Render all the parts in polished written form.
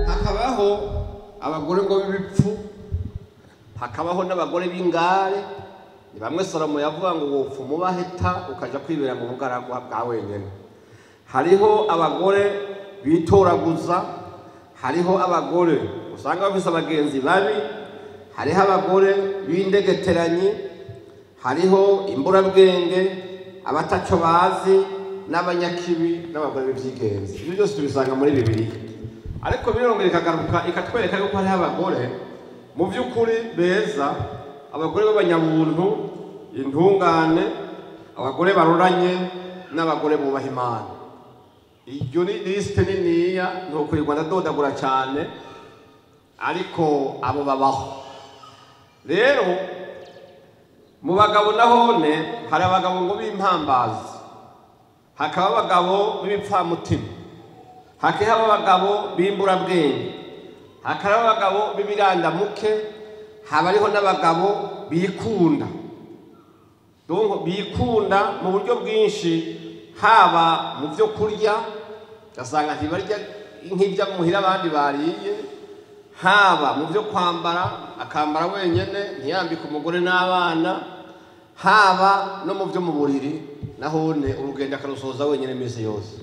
Hakabaho abagore ngo b'ibipfu, hakabaho n'abagore b'ingare. Ni bamwe Salomo yavuga ngo wopfa umubaheta ukaja kwibera mu bugaragwa bwa wenyene. Hariho abagore bitoraguza, hariho abagore usanga bafise abagenzi babi, hariho abagore b'indegeteranyi, hariho imburabwenge, abataco bazi, n'abanyakibi, n'abagore b'ivyigenzi. Ibyo byose tubisanga muri Bibiliya. Ariko birongera ikagaruka ikatwereka yuko hariho abagore mu by'ukuri beza, abagore b'abanyabuntu, intungane, abagore baroranye, n'abagore bubaha Imana. Iryo ni lisite niniya, ntokwirwa ndadodagura cyane, ariko abo babaho. Rero mu bagabo nahone hari abagabo ngo b'impambazi, hakaba abagabo b'ibipfamutima, hakaba abagabo b'imburabwenge, hakaba abagabo b'ibirandamuke, haba hariho n'abagabo bikunda. Donc bikunda mu buryo bwinshi, haba mu byo kurya, ugasanga ntibarya nk'ibyo muhira abandi bariye, haba mu byo kwambara, akambara wenyene ntiyambike umugore n'abana, haba no mu byo mu buriri, nahone urugendo akarusoza wenyene iminsi yose,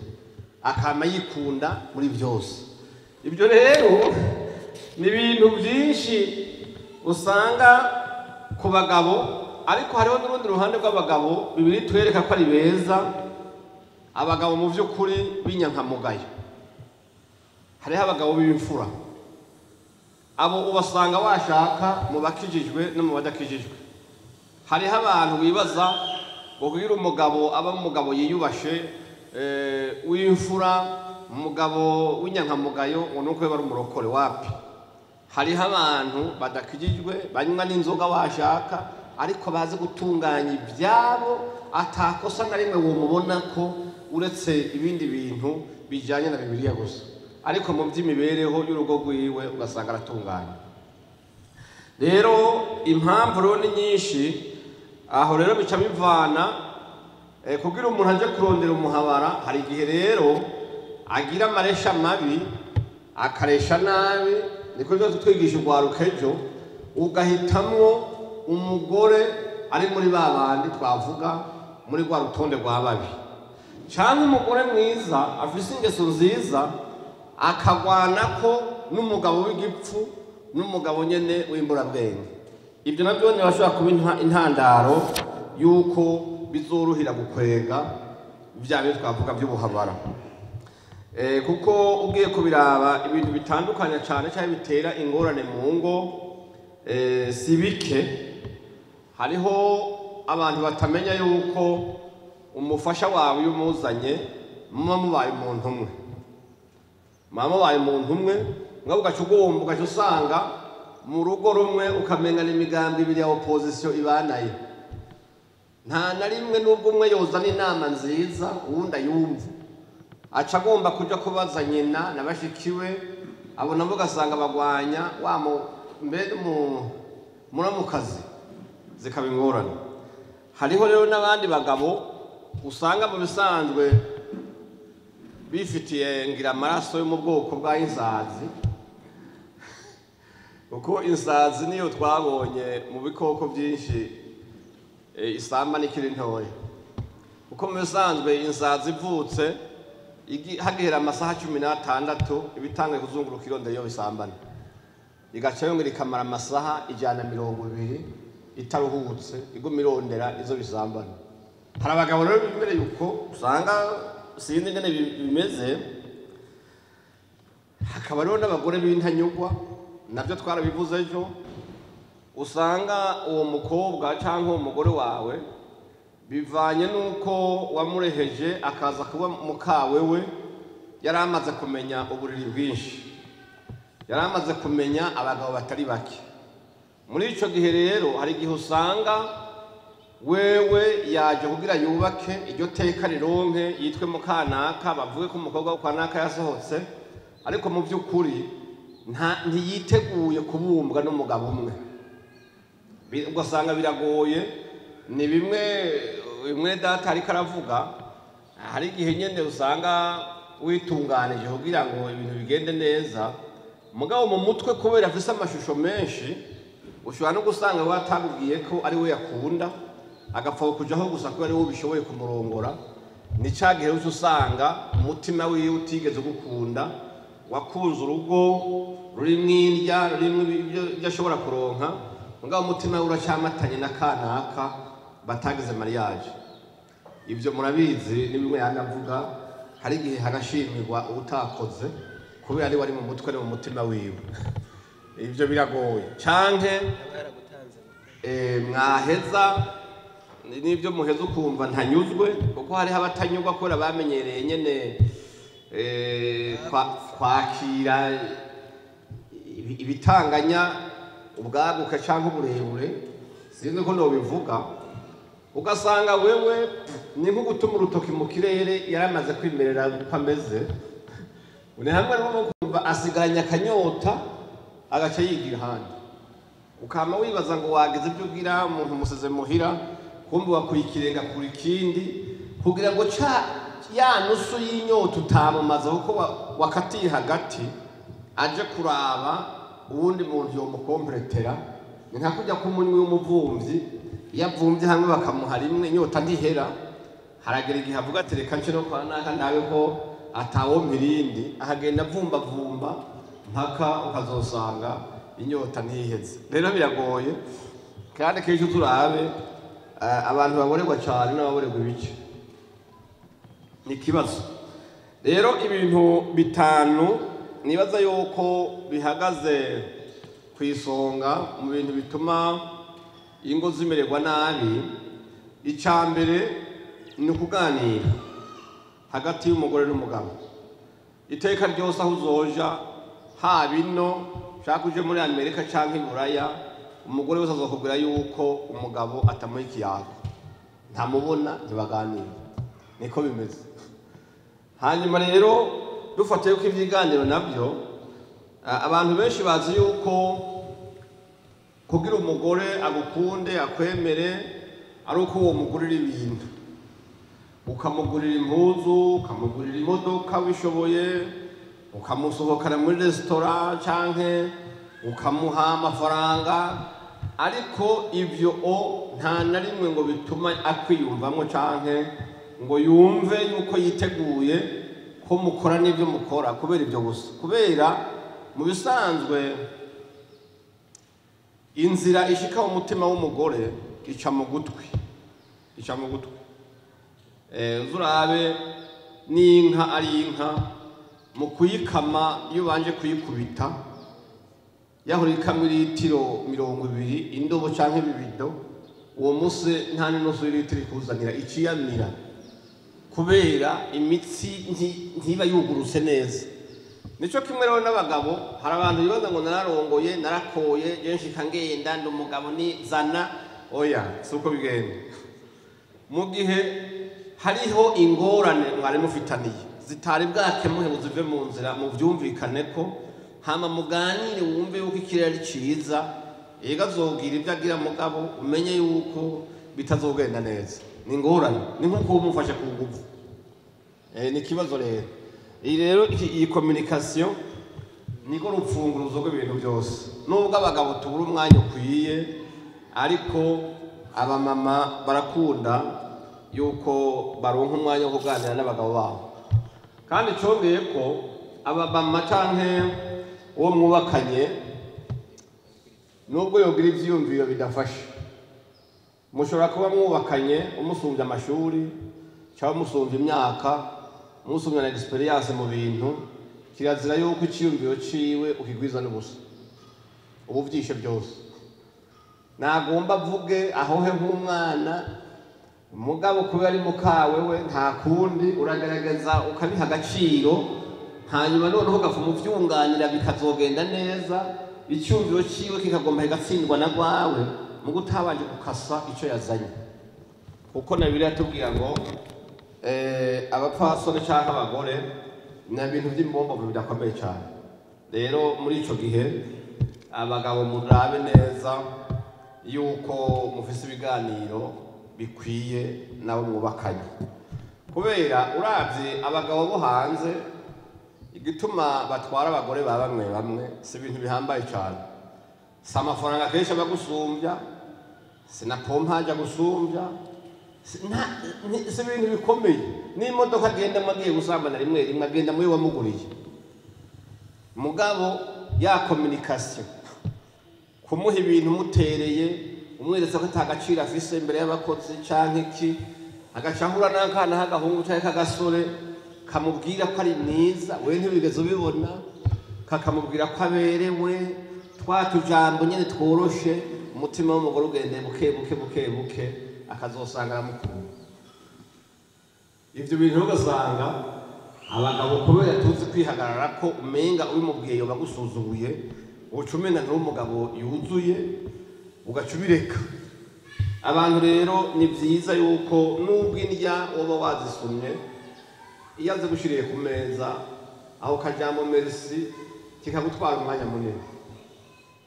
akama yikunda muri byose. Ibyo rero ni ibintu byinshi usanga ku bagabo. Ariko hariho n'urundi ruhande rw'abagabo bibiri twereka ko ari beza, abagabo mu by'ukuri b'inyankamugayo. Hariho abagabo b'imfura, abo ubasanga washaka mu bakijijwe no mu badakijijwe. Hariho abantu wibaza ngo kugira umugabo aba umugabo yiyubashe, w'imfura, umugabo w'inyankamugayo, ngo nuko yaba ari umurokore. Wapi, hariho abantu badakijijwe banywa n'inzoga washaka, ariko bazi gutunganya ibyabo, atakosa na rimwe womubona ko, uretse ibindi bintu bijyanye na Bibiliya gusa, ariko mu by'imibereho y'urugo rwiwe ugasanga aratunganya. Rero impamvu rero ni nyinshi, aho rero bica bivana kugira umuntu aje kurondera umuhabara. Hari igihe rero agira amaresha mabi, akaresha nabi, niko rero twigisha urwaruka ejo, ugahitamwo umugore ari muri ba bandi twavuga muri rwa rutonde rwa babi, cyangwa umugore mwiza afise ingeso nziza akagwana ko n'umugabo w'igipfu n'umugabo nyene w'imburabwenge. Ibyo nabyo ntibashobora kuba intandaro y'uko bizoruhira gukwega bya bintu twavuga by'ubuhabara. Kuko ugiye kubiraba ibintu bitandukanye cyane cyane bitera ingorane mu ngo, si bike. Hariho abantu batamenya yuko umufasha wawe iyo umuzanye muba mubaye umuntu umwe, muba mubaye umuntu umwe, mugabo ugaca ugomba ugaca usanga mu rugo rumwe ukamenya n'imigambi ibiri ya opposition ibanaye. Nta na rimwe n'ubwo umwe yozana inama nziza uwundi ayumva, aca agomba kuja kubaza nyina na bashikiwe, abo nabo ugasanga bagwanya wa mbere muramukazi, zikaba ingorane. Hariho rero n'abandi bagabo usanga mu bisanzwe bifitiye ngira amaraso yo mu bwoko bwa insazi, kuko insazi niyo twabonye mu bikoko byinshi, isamba n'ikiri ntoya. Kuko mu bisanzwe insazi ivutse hagihera amasaha 16 ibitanguye kuzunguruka irondera iyo bisambana, igaca yongera ikamara amasaha 120 itaruhutse, iguma irondera izo bisambana. Hari abagabo rero bimereye uko, usanga sinzi ingene bimeze. Hakaba rero n'abagore b'intanyugwa, nabyo twarabivuze ejo, usanga uwo mukobwa cyangwa uwo mugore wawe bivanye n'uko wamureheje akaza kuba mukawe we, yari amaze kumenya uburiri bwinshi, yari amaze kumenya abagabo batari bake. Muri ico gihe rero hari igihe usanga wewe yaje kugira yubake iryo teka rironke, yitwe mukanaka, bavuge ko umukobwa wo kwa naka yasohotse, ariko mu by'ukuri ntiyiteguye kubumbwa n'umugabo umwe. Ugasanga biragoye. Ni bimwe bimwe data ariko aravuga, hari igihe nyene usanga witunganije kugira ngo ibintu bigende neza, mugabo mu mutwe kubera afise amashusho menshi, ushobora no gusanga watakubwiye ko ari we yakunda, agapfa kujaho gusa kubera ari we ubishoboye kumurongora. Ni ca gihe uca usanga umutima wiwe utigeze ugukunda, wakunze urugo rurimwo indya, rurimwo ibyo ashobora kuronka, mugabo umutima we uracyamatanye na kanaka batagize mariage. Ibyo murabizi, ni bimwe yanavuga, hari igihe hanashimirwa utakoze kubera ari wari mu mutwe no mu mutima wiwe. Ibyo biragoye. Canke mwaheza n'ibyo muheza ukumva ntanyuzwe, kuko hariho abatanyurwa kubera bamenyereye nyene kwakira ibitanganya ubwaguke canke uburebure, sinzi ko nobivuga. Ugasanga wewe ni nko gutuma urutoki mu kirere, yaramaze kwimerera uko ameze. Ni hamwe no kumva asigaranye akanyota, agaca yigira ahandi, ukama wibaza ngo wagize ibyo ugira, umuntu umusize muhira, kumbe wakuye ikirenga kuri ikindi kugira ngo ca ya nusu y'inyota utamumaze, kuko wakatiye hagati, aje kuraba uwundi muntu yomukompletera. Ni nka kujya k'umunywi w'umuvumvyi, iyo avumvye hamwe bakamuha rimwe inyota ntihera, haragera igihe avuga ati reka nce no kwa naka ndabe ko atawompa irindi, akagenda avumbavumba mpaka ukazosanga inyota ntiheze. Rero biragoye, kandi kenshi turabe abantu baborerwa cyane n'ababorerwa ibice, ni ikibazo. Rero ibintu bitanu nibaza yuko bihagaze ku isonga mu bintu bituma ingo zimererwa nabi. Icya mbere ni ukuganira hagati y'umugore n'umugabo. Iteka ryose aho uzoja, haba ino ushaka uje muri Amerika canke i Buraya, umugore wese azokubwira yuko umugabo atamuha ikiyago, ntamubona, ntibaganira, niko bimeze. Hanyuma rero dufatiye ko ibiganiro nabyo, abantu benshi bazi yuko kugira umugore agukunde akwemere ari uko uwo mugurira ibintu, ukamugurira impuzu, ukamugurira imodoka wishoboye, ukamusohokana muri resitora canke ukamuha amafaranga. Ariko ivyo nta na rimwe ngo bituma akwiyumvamo canke ngo yumve yuko yiteguye ko mukora n'ibyo mukora kubera ibyo gusa. Kubera mu bisanzwe inzira ishika mu mutima w'umugore ica mu gutwi, ica mu gutwi. Uzurabe n'inka ari inka, mu kuyikama iyo ubanje kuyikubita, yahora ikamwa litiro 20 indobo canke ibibido, uwo munsi nta n'inusu y'ilitiro ikuzanira, iciyamira, kubera imitsi ntiba yugurutse neza. Nico kimwe rero n'abagabo, hari abantu bibaza ngo nararongoye, narakoye, je nshika ngenda ndi umugabo ni zana. Oya, si uko bigenda. Mu gihe hariho ingorane mwari mufitaniye zitari bwakemuke ngo zive mu nzira, muvyumvikane ko hama muganire, wumve yuko ikirere ari ciza, ega azogira ibyo agira, mugabo umenye yuko bitazogenda neza. Ni ingorane, ni nkuko umufashe ku nguvu. Ni ikibazo rero. Iyi rero iyi communication niko rupfunguruzo rw'ibintu byose. Nubwo abagabo tubura umwanya ukwiye, ariko abamama barakunda yuko baronka umwanya wo kuganira n'abagabo babo. Kandi congeye ko abamama canke uwo mwubakanye, nubwo yogira ivyiyumviro bidafashe, mushobora kuba mwubakanye umusumbya amashuri cyangwa umusumbya imyaka, umusumbya na experience mu bintu, kirazira yuko iciyumviro ciwe ukigwiza n'ubusa, ubu vyishe byose. Nagomba avuge ahohe nk'umwana, mugabo kubera ari mukawe we nta kundi, uragerageza ukabiha agaciro, hanyuma noneho ugapfa umuvyunganira bikazogenda neza, icyumviro ciwe kikagomba kigatsindwa na rwawe, mugo utabanje gukasa ico yazanye. Kuko na Bibiliya yatubwira ngo abapfasoni canke abagore ni ibintu by'imbombo bidakomeye cyane. Rero muri ico gihe abagabo murabe neza yuko mufise ibiganiro bikwiye nabo mwubakanye. Kubera uravye abagabo bo hanze igituma batwara abagore ba bamwe bamwe si ibintu bihambaye cyane, si amafaranga kenshi abagusumbya, si na pompaje agusumbya, si ibintu bikomeye. N'imodoka agendamo agiye gusambana rimwe rimwe agenda muri wamuguriye. Mugabo ya communication, kumuha ibintu umutereye, umweretse ko atagaciro afise imbere y'abakozi canke iki, agacahura n'akana k'agahungu canke k'agasore kamubwira ko ari mwiza, wewe ntibigeze ubibona, kakamubwira ko aberewe, twa tujambo nyene tworoshe, umutima w'umugore ugendeye buke buke buke buke akazosanga aramukunda. Ivyo bintu ugasanga abagabo kubera tuzi kwihagarara ko umenga ubimubwiye yoba agusuzuguye, uca umenga nturi umugabo yuzuye, ugaca ubireka. Abantu rero ni vyiza yuko nubwo indya woba wazisumye, iyo aze gushiriye ku meza aho kajambo merci kikagutwara umwanya munini,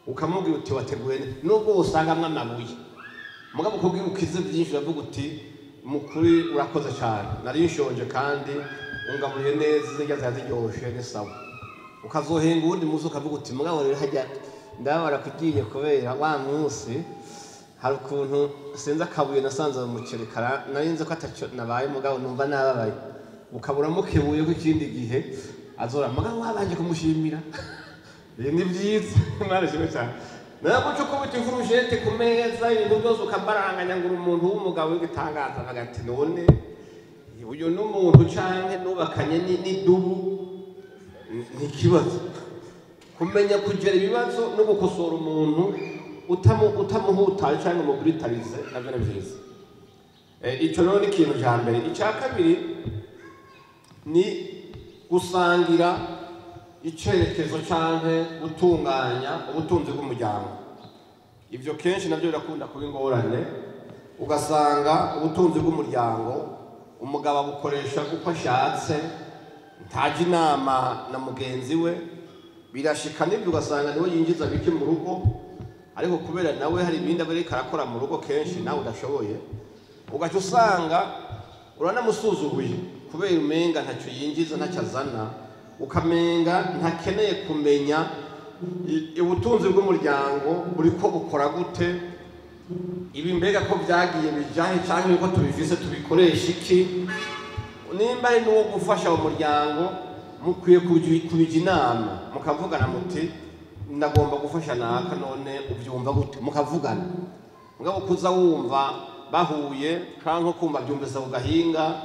ukamubwira uti wateguye nubwo wosangamwo amabuye, mugabo kubwira ukize byinshi uravuga uti mukuri urakoze cyane, nari nshonje kandi ungaburiye neza, indya zari ziryoshe ni sawa. Ukazohenga uwundi munsi ukavuga uti mugabo rero hajya ndababara kugiye kubera wa munsi hari ukuntu sinzi akabuye nasanze mu muceri kara nari nzi ko ataco nabaye, mugabo numva nababaye. Ukabura mukebuye ko ikindi gihe azora mugabo wabanje kumushimira. Ibi ni byiza mwarishimwe cyane. Nawe guca ukubita ifurusheti ku meza ibintu byose ukabaranganya ngo uri umuntu w'umugabo w'igitangaza, bagati none uyu n'umuntu canke nubakanye n'idubu ni ikibazo. Kumenya kugera ibibazo no gukosora umuntu utamuhutaye canke ngo umubrutalize navyo ni vyiza. Ico rero ni ikintu ca mbere. Ica kabiri ni gusangira icerekezo canke gutunganya ubutunzi bw'umuryango. Ivyo kenshi navyo birakunda kuba ingorane, ugasanga ubutunzi bw'umuryango umugabo abukoresha uko ashatse, ntaje inama na mugenzi we, birashika n'ibyo ugasanga niwe yinjiza bike mu rugo, ariko kubera nawe hari ibindi aba ariko arakora mu rugo kenshi nawe udashoboye, ugaca usanga uranamusuzuguye kubera umenga ntacyo yinjiza ntacyo azana, ukamenga ntakeneye kumenya ubutunzi bw'umuryango buriko bukora gute, ibi mbega ko byagiye bijahe canke yuko tubifise tubikoresha iki. Nimba ari n'uwo gufasha mu muryango mukwiye kubija inama, mukavugana muti ndagomba gufasha naka none ubyumva gute, mukavugana. Mugabo kuza wumva bahuye canke kumva byumvise ku gahinga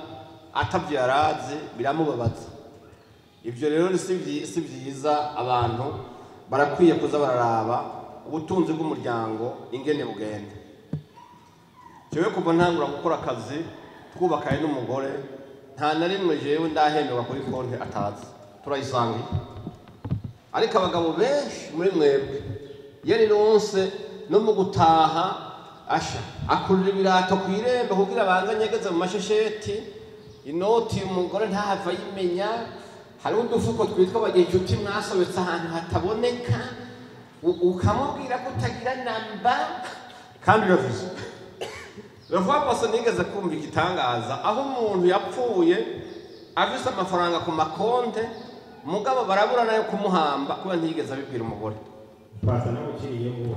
atavyo yarazi biramubabaza. Ivyo rero si vyiza, abantu barakwiye kuza bararaba ubutunzi bw'umuryango ingene bugenda. Jewe kuva ntangura gukora akazi twubakaye n'umugore, nta na rimwe jewe ndahemberwa kuri konti atazi, turayisangiye. Ariko abagabo benshi muri mwebwe yari ronse no mu gutaha asha akurira ibirato ku irembo kugira abanze anyegeze mu mashesheti inoti umugore ntahava ayimenya. Hariho udufuko twitwa baginshuti mwasobetse ahantu hataboneka, ukamubwira ko utagira namba kandi uravuze. Ravuga bose nigeze kumva igitangaza aho umuntu yapfuye afise amafaranga ku makonte, mugabo barabura nayo kumuhamba kuba ntiyigeze abibwira umugore. Basa n'abukiriyemo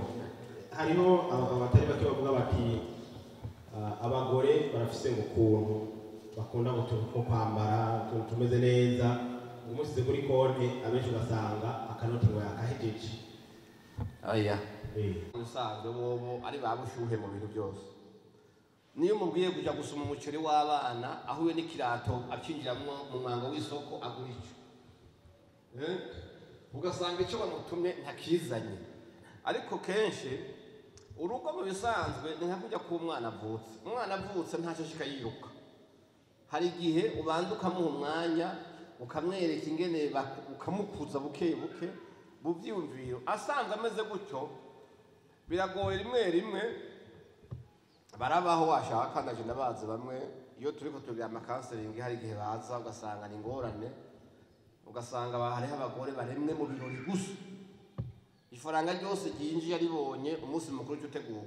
hariho abagabo batari bake bavuga bati abagore barafise ukuntu bakunda utuntu two kwambara, utuntu tumeze neza, umusize kuri konte abenshi ugasanga akanoti ngo yakahejeje. Oya. Ubusanzwe bobo ari ba bushuhe mu bintu byose. Niyo umubwiye kuja gusoma umuceri w'abana ahuye n'ikirato acinjiramwo mu mwango w'isoko agura ico. Ugasanga ico bamutumye ntakizanye. Ariko kenshi urugo mu bisanzwe ni nka kujya ku mwana avutse. Umwana avutse ntacyo ashika yiruka. Hari igihe ubanza ukamuha umwanya ukamwereka ingene ukamukuza buke buke mu byiyumviro. Asanzwe ameze gutyo biragoye rimwe rimwe barabaho washaka. Ndaje ndabazi bamwe iyo turiko tugira amakanselingi hari igihe baza ugasanga ni ingorane, ugasanga hariho abagore baremwe mu birori gusa, ifaranga ryose ryinjiye aribonye umunsi mukuru utegurwa.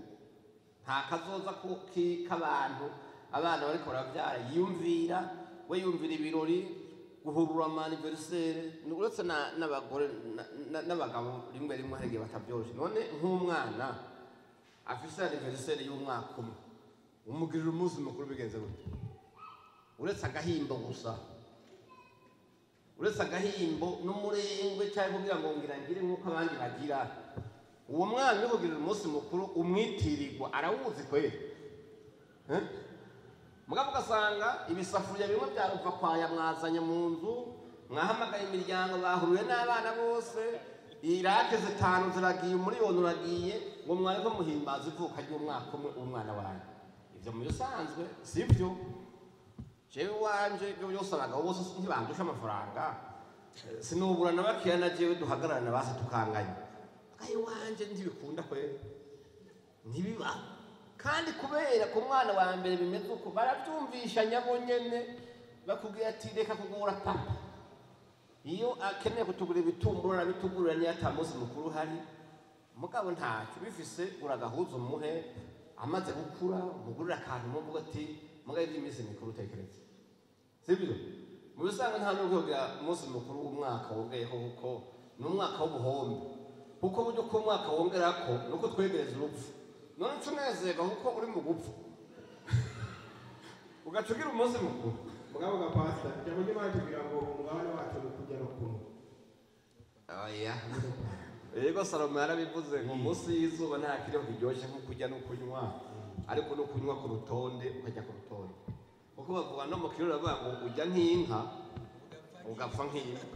Nta kazoza k'abantu abana bariko baravyara yiyumvira, we yumvira ibirori, guhurura ama anniversaire. Uretse n'abagore n'abagabo rimwe rimwe hari igihe batabyoroshe. None nk'umwana afise anniversaire y'umwaka umwe, umugirira umunsi mukuru bigenze gute? Uretse agahimbo gusa, uretse agahimbo n'umurengwe, cyangwa kugira ngo ngira ngire nk'uko abandi bagira. Uwo mwana uri kugirira umunsi mukuru umwitirirwa arawuzi kweri? Mugabo ugasanga ibisafuriya bimwe bya ruva kwaya mwazanye mu nzu, mwahamagaye imiryango, bahuruye n'abana bose, irake 5 ziragiye, umuriyoni uragiye, ngo mwariko muhimbaza ivuka ry'umwaka umwe w'umwana wanyu. Ivyo mu bisanzwe sivyo. Jewe iwanje ibyo byose abagabo bose ntibandusha amafaranga, sinubura na bakeya na jewe duhagararana basi tukanganya. Ayo iwanje ntibikunda kweri, ntibiba. Kandi kubera ku mwana wa mbere bimeze uko, barabyumvishanya bo nyene, bakubwira ati reka kugura papa. Iyo akeneye kutugura ibitumbura arabitugurira niyo ata munsi mukuru uhari. Mugabo ntacyo bifise, uragahuza umuhe amaze gukura, umugurire akantu umuvuga ati mugabo iby'iminsi mikuru utekereze, sibyo? Mu bisanzwe nta n'ubwo kugira umunsi mukuru w'umwaka wongeyeho, kuko ni umwaka w'ubuhombe, kuko buryo ko umwaka wongerako ni uko twegereza urupfu. None uca unezerwa kuko uri mu gupfa, ugaca ugira umunsi mukuru. Mugabo ga pastor, ijambo ry'Imana tubwira ngo umugabane wacu ni ukurya no kunywa. Oya. Yego, Salomo yarabivuze ngo munsi y'izuba nta kiriho kiryoshye nko kurya no kunywa, ariko no kunywa ku rutonde, ukajya ku rutonde. Kuko bavuga no mu kirundi bavuga ngo ujya nk'inka ugapfa nk'imbwa.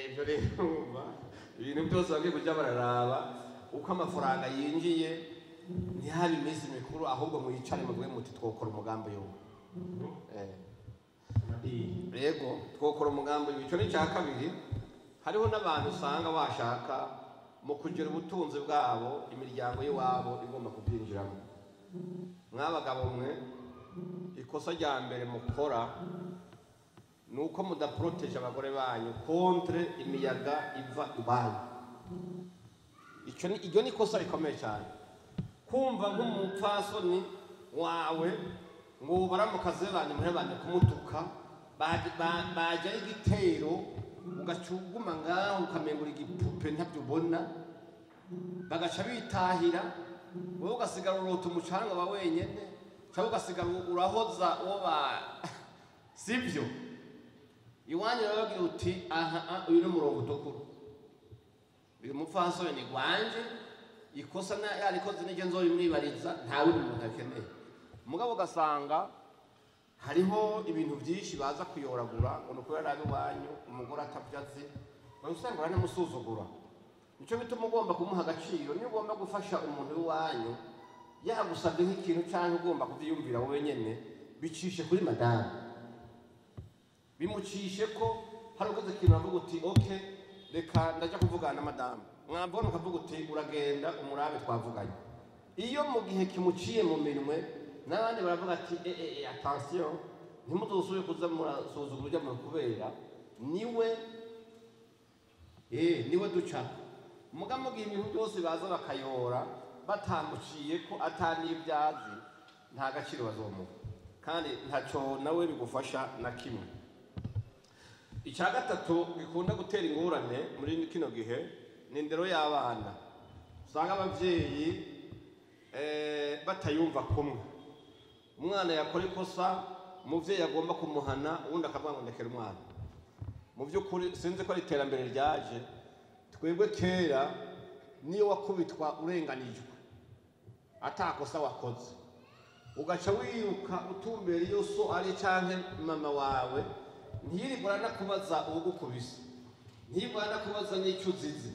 Ibyo rero urumva ibintu byose bagiye kujya bararaba uko amafaranga yinjiye, ntihabe iminsi mikuru, ahubwo mwicare muvuge muti twokora umugambi y'ubu. Yego, twokora umugambi y'ubu. Icyo ni icya kabiri. Hariho n'abantu usanga bashaka mu kugira ubutunzi bwabo, imiryango y'iwabo igomba kubyinjiramo. Mwabagabo mwe, ikosa rya mbere mukora ni uko mudaproteje abagore banyu contre imiyaga iva iwanyu. Iryo ni ikosa rikomeye cyane. Kumva nk'umupfasoni wawe ngo baramukaze banyu muhebane kumutuka, bajyayo igitero, ugaca uguma ngaho ukamengura igipupe ntabyo ubona, bagaca bitahira, wowe ugasigara urota umucanga wa wenyene, cyangwa ugasigara urahoza uwo ba sibyo. Iwanyu urababwira uti aha, uyu ni umurongo utukura, uyu mupfasoni ni gwanje, ikosa yarikoze n'iryo nzorimwibariza, nta wundi muntu akeneye. Mugabo ugasanga hariho ibintu byinshi baza kuyoragura ngo ni ukubera nabi iwanyu, umugore atabyo azi, usanga uranamusuzugura. Nico bituma ugomba kumuha agaciro. Niyo ugomba gufasha umuntu w'iwanyu yagusabye nk'ikintu cyangwa ugomba kubyiyumvira wowe nyene, bicishe kuri madamu, bimucishe ko hari ukoze ikintu avuga uti okay, reka ndajya kuvugana na madamu. Mwambona ukavuga uti uragenda umurabe twavuganye. Iyo mu gihe kimuciye mu minwe, n'abandi baravuga ati attention, ntimuzosubire kuza murasuzugura ujya mu kubera niwe, niwe ducaka. Muga mu gihe ibintu byose baza bakayora batamuciye ko atanibyazi, nta gaciro bazomuha, kandi ntacyo nawe bigufasha na kimwe. Icya gatatu gikunda gutera ingorane muri kino gihe ni indero y'abana. Usanga ababyeyi batayumva kumwe. Umwana yakora ikosa, umuvyeyi agomba kumuhana, uwundi akavuga ngo ndekera umwana. Mu by'ukuri sinzi ko ari iterambere ryaje. Twebwe kera niyo wakubitwa urenganijwe atakosa wakoze, ugaca wiruka utumbera iyo so ari canke mama wawe, ntiyirirwa aranakubaza uwugukubise, ntiyirirwa aranakubaza n'icyo uzize,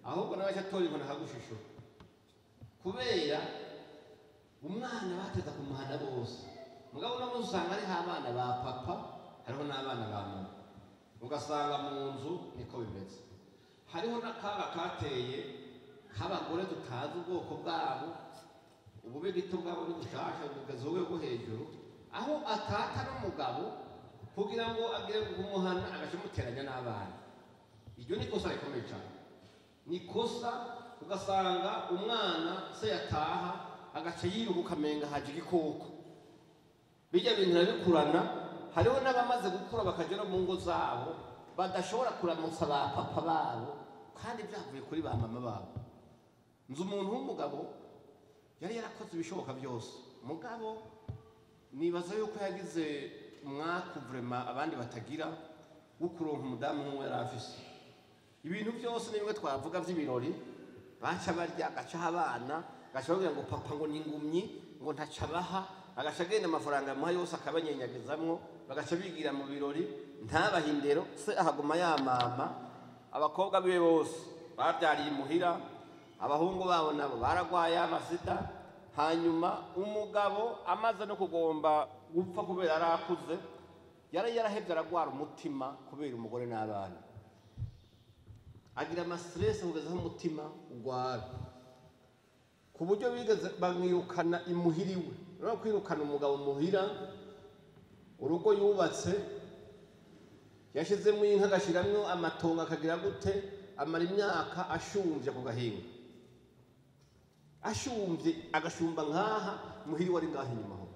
ahubwo nawe aca atora inkoni akagushishura. Kubera umwana bateza kumuhana bose. Mugabo uno munsi usanga hariho abana ba papa, hariho n'abana ba mama, ugasanga mu nzu niko bimeze. Hariho n'akaga kateye k'abagore tutazi ubwoko bwabo, ubube gito bwabo ni bushasha, bugeze urwego rwo hejuru, aho atata n'umugabo kugira ngo agire kumuhana agaca amuteranya n'abana. Iryo ni ikosa rikomeye cyane, ni ikosa. Ugasanga umwana se yataha agaca yiruka ukamenga haje igikoko. Bijya bintu birabikurana. Hariho n'abamaze gukura bakagera mu ngo zabo badashobora kuramutsa ba papa babo kandi byavuye kuri ba mama babo. Nzi umuntu w'umugabo yari yarakoze ibishoboka byose, mugabo nibaza yuko yagize umwaku vraiment abandi batagira wo kuronka umudamu nk'uwo yari afise. Ibintu byose ni bimwe twavuga by'ibirori, baca barya agacaho abana, agaca babwira ngo papa ngo ni ingumyi, ngo ntaca abaha, agaca agenda amafaranga amuha yose akabanyenyagezamwo, bagaca bigira mu birori, ntabahe indero, se ahaguma yamama. Abakobwa biwe bose babyariye imuhira, abahungu babo nabo baragwaye amasida. Hanyuma umugabo amaze no kugomba gupfa kubera yarakuze, yari yarahevye aragwara umutima kubera umugore n'abana, agira amastress kugeza aho umutima ugwara, ku buryo bigeze bamwirukana imuhiriwe. Urabona kwirukana umugabo muhira, urugo yubatse yashizemo inka agashiramwo amatongo akagira gute, amara imyaka ashumvye ku gahinga, ashumvye agashumba nkaha muhiri wari ngaha inyuma ho,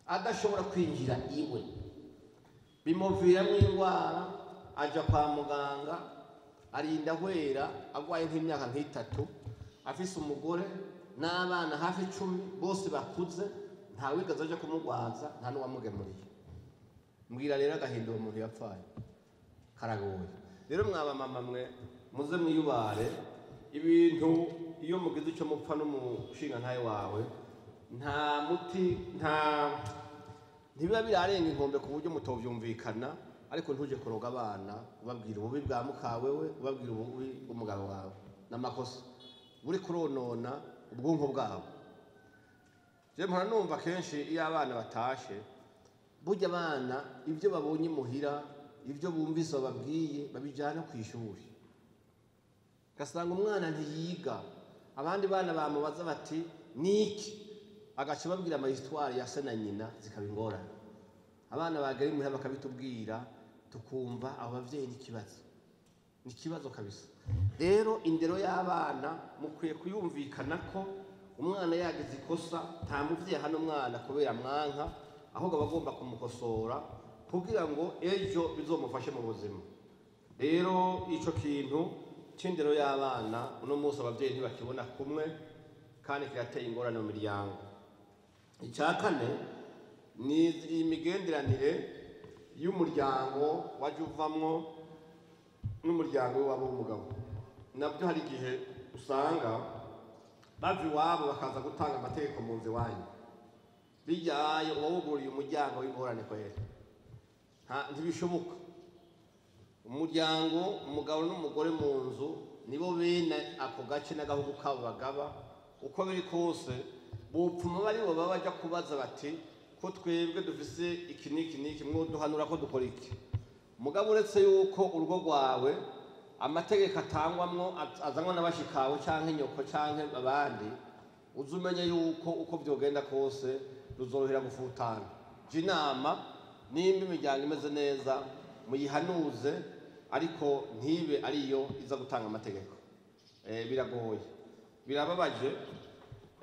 adashobora kwinjira iwe, bimuviramo indwara, aja kwa muganga arinda ahwera agwaye nk'imyaka nk'itatu, afise umugore n'abana hafi 10 bose bakuze, nta wigeze aja kumugwaza, nta n'uwamugemuriye. Mbwira rero agahinda uwo muntu yapfaye karagoye. Rero mwaba mama mwe muze mwiyubare ibintu, iyo mugize icyo mupfa n'umushinga ntaye wawe, nta muti, nta ntibiba birarenga inkombe ku buryo mutovyumvikana, ariko ntuje kuroga abana ubabwira ububi bwa mukawewe, ubabwira ububi bw'umugabo wawe, n'amakosa buri kuronona ubwonko bwabo. Je mpora numva kenshi iyo abana batashe, burya abana ibyo babonye muhira, ibyo bumvise bababwiye babijyana ku ishuri, ugasanga umwana ntiyiga, abandi bana bamubaza bati niki, agaca babwira ama histoire ya se na nyina, zikaba ingorane. Abana bagera imuhira bakabitubwira, tukumva abo bavyeyi n'ikibazo, ni ikibazo kabisa. Rero indero y'abana mukwiye kuyumvikana ko umwana yagize ikosa, nta muvyeyi hano umwana kubera mwanka, ahubwo aba agomba kumukosora kugira ngo ejo bizomufashe mu buzima. Rero ico kintu c'indero y'abana uno munsi abavyeyi ntibakibona kumwe, kandi kirateye ingorane mu miryango. Icya kane ni imigenderanire y'umuryango waje uvamwo n'umuryango w'iwabo w'umugabo. Nabyo hari igihe usanga bava iwabo bakaza gutanga amategeko mu nzu iwanyu, bijyaye uba wugururiye umuryango w'ingorane kwera, ntibishoboka. Umuryango, umugabo n'umugore mu nzu nibo bene ako gace n'agahugu kabo bagaba, uko biri kose bopfuma baribo baba baja kubaza bati ko twebwe dufise iki n'iki n'iki, mwoduhanura ko dukora iki. Mugabo uretse yuko urugo rwawe amategeko atangwamwo azanwa n'abashikawe canke nyoko canke abandi, uze umenye yuko uko vyogenda kose ruzorohera gufutana. Je inama, nimba imiryango imeze neza muyihanuze, ariko ntibe ariyo iza gutanga amategeko. Biragoye, birababaje.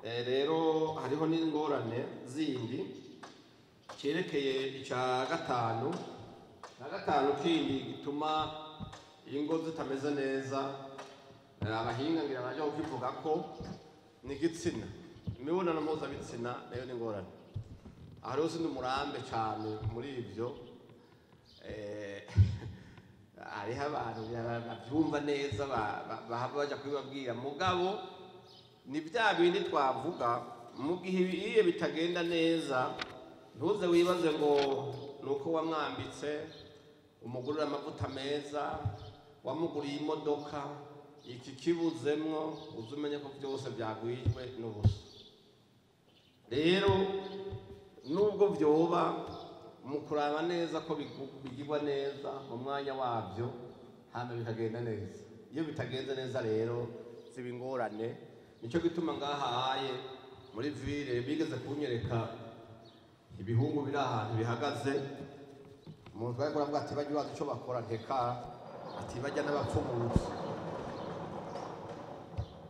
Rero hariho n'ingorane zindi cyerekeye icya gatanu. Icya gatanu kindi gituma ingo zitameze neza, abahinga ngira baje kukivuga ko ni igitsina, imibonano mpuzabitsina nayo ni ingorane. Aha rero sindi umurambe cyane muri ibyo, hariho abantu babyumva neza bahava baja kubibabwira, mugabo ni bya bindi twavuga mu gihe ibiye bitagenda neza, ntuze wibaze ngo nuko wamwambitse, umugurira amavuta meza, wamuguriye imodoka, iki kibuzemwo, uze umenye ko byose byagwijwe n'ubusa. Rero nubwo vyoba mu kuraba neza ko bigirwa neza mu mwanya wabyo, hama bikagenda neza. Iyo bitagenze neza rero ziba ingorane. Nico gituma ngaha haye muri ville bigeze kunyereka ibihungu biri ahantu bihagaze, umuntu twari kuravuga ati bajya bazi ico bakora, nteka ati bajya n'abapfumutsi.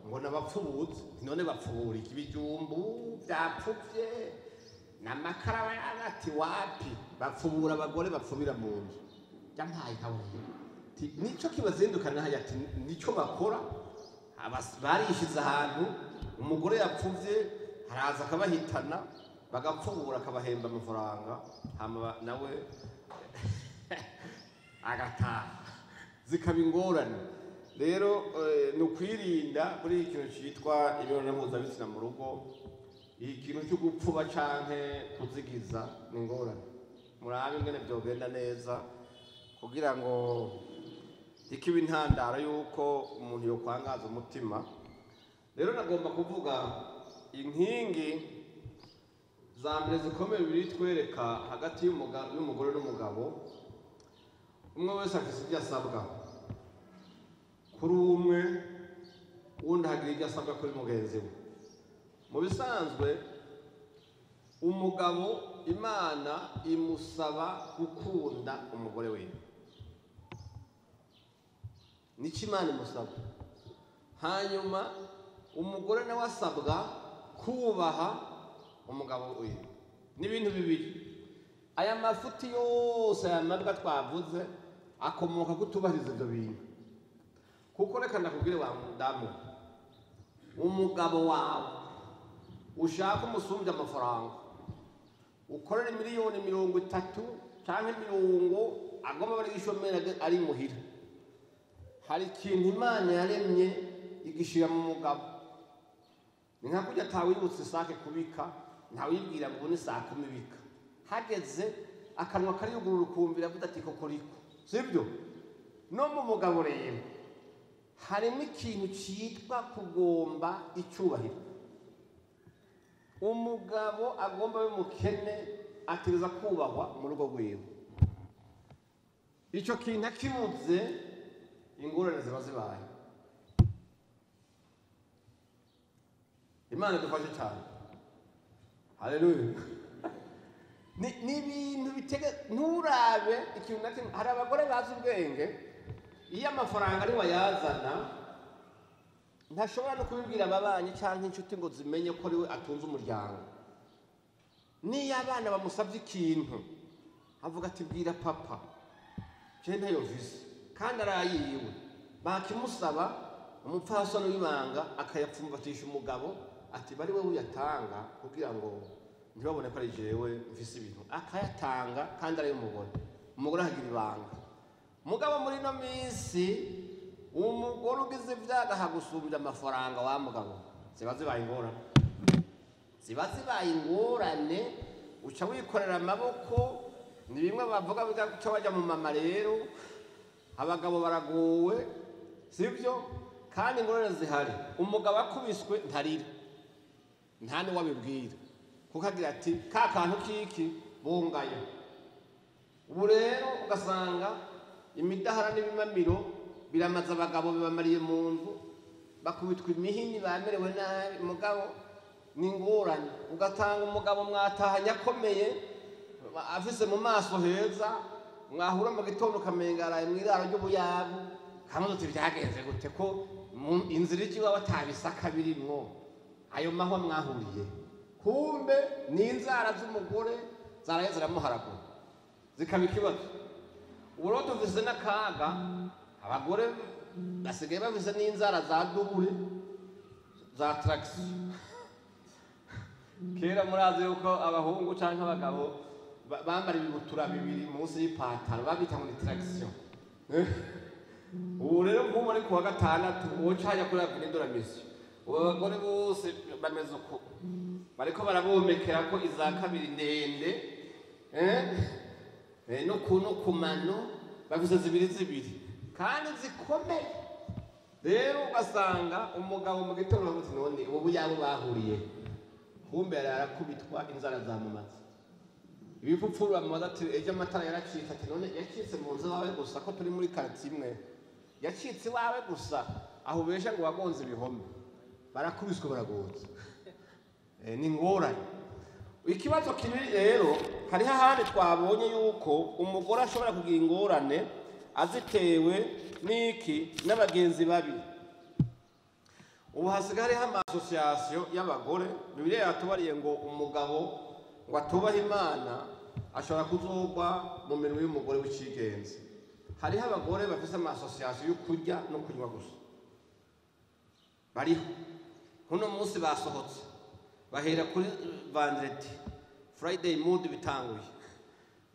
Ngo nabapfubutse none bapfubura iki? Ibijumbu byapfuvye n'amakara ati wapi, bapfubura abagore bapfubira mu nzu. Yampaye nkawe nico kibazindukana hajya ati nico bakora. Barishize ahantu umugore yapfuvye haraza akabahitana bagapfubura akabahemba amafaranga, hama nawe agataha, zikaba ingorane. Rero ni ukwirinda kuri iki kintu cyitwa imibonano mpuzabitsina mu rugo. Ikintu cyo gupfuba canke kuzigiza ni ingorane. Murabe ingene byogenda neza kugira ngo ikiba intandaro y'uko umuntu yokwangaza umutima. Rero nagomba kuvuga inkingi za mbere zikomeye bibiri twereka hagati y'umugore n'umugabo. Umwe wese afise ibyo asabwa kuri umwe, uwundi ahagira ibyo asabwa kuri mugenzi we. Mu bisanzwe umugabo Imana imusaba gukunda umugore we, nico Imana imusaba. Hanyuma umugore nawe asabwa kubaha umugabo we. N'ibintu bibiri. Aya mafuti yose, aya mabwa twavuze akomoka kutubahiriza ibyo bintu. Kuko reka ndakubwire wa mudamu, umugabo wawe ushaka umusumbya amafaranga, ukorera 30 miliyoni canke 50, agomba bari gishomera ari muhira, hari ikintu Imana yaremye igishira mu mugabo. Ni nka kurya atawibutse isake kubika, ntawibwira ngo ni saa 10 ibika, hageze akanwa kariyugurura ukumvira avuga ati kokoriko, sibyo? No mu mugabo rero harimo ikintu cyitwa kugomba icyubahiro. Umugabo agomba abe mukene ategereza kubahwa mu rugo rwiwe. Icyo kintu akibuze, ingorane ziba zibaye. Imana idufashe cyane, haleluya. Ni ibintu bitege, nturabe ikintu na kimwe. Hari abagore bazi ubwenge, iyo amafaranga ari wayazana ntashobora no kubibwira ababanyi cyangwa inshuti ngo zimenye ko ari we atunze umuryango. Niyo abana bamusabye ikintu avuga ati bwira papa, je ntayo mvise, kandi arayiwe. Bakimusaba, umupfasoni w'ibanga akayapfumbatisha umugabo ati bari we uyatanga kugira ngo ntibabone ko ari jewe mvise ibintu, akayatanga kandi ari umugore. Umugore akagira ibanga. Mugabo muri ino minsi umugore ugize ibyago akagusumbya amafaranga, wa mugabo, ziba zibaye ingorane, ziba zibaye ingorane. Uca wikorera amaboko. Ni bimwe bavuga bigaca bajya mu mama. Rero abagabo baragowe, sibyo? Kandi ingorane zihari, umugabo akubiswe ntarira, nta n'uwabibwira, kuko agira ati ka kantu kiki bungayo. Ubu rero ugasanga imidahara n'ibimamiro biramaze abagabo, bibamariye mu nzu, bakubitwa imihini, bamerewe nabi. Mugabo ni ingorane, ugatanga umugabo mwatahanye akomeye, afise mu maso heza, mwahura mu gitondo ukamenga araye mw'iraro ry'ubuyabu. Kamwe uti byagenze gute ko inzira ijya iwawe atabisaka birimwo, ayo mahwa mwahuriye? Kumbe ni inzara z'umugore zaraye ziramuharagura, zikaba ikibazo. Ubu rero dufise n'akaga, abagore basigaye bafise n'inzara za double, za traction. Kera murazi yuko abahungu canke abagabo bambara ibibutura bibiri munsi y'ipataro, babita ngo ni traction. Ubu rero nk'ubu ari kuwa gatandatu uwo cajya kuri avenue de la Mission, ubu abagore bose bameze uko, bariko barabomekera ko iza kabiri ndende, no ku mano bafise zibiri zibiri kandi zikomeye. Rero ugasanga umugabo mu gitondo bavuze none ubu yabo bahuriye, kumbe yari arakubitwa inzara zamumaze ibipfupfuru. Bamubaza ati ejo amatara yaracitse, ati none yacitse mu nzu iwawe gusa ko turi muri quartier imwe? Yacitse iwawe gusa aho ubesha ngo wagonze ibihome. Barakubiswe, baragonze. Ni ingorane. Ikibazo kibi rero, hariho ahandi twabonye yuko umugore ashobora kugira ingorane azitewe n'iki? N'abagenzi babi. Ubu hasigaye hariho ama association y'abagore. Bibiliya yatubariye ngo umugabo ngo atubahe Imana ashobora kuzogwa mu mirimo y'umugore w'icigenzi. Hariho abagore bafise ama association yo kurya no kunywa gusa, bariho uno munsi basohotse bahera kuri vendredi, Friday mood bitanguye,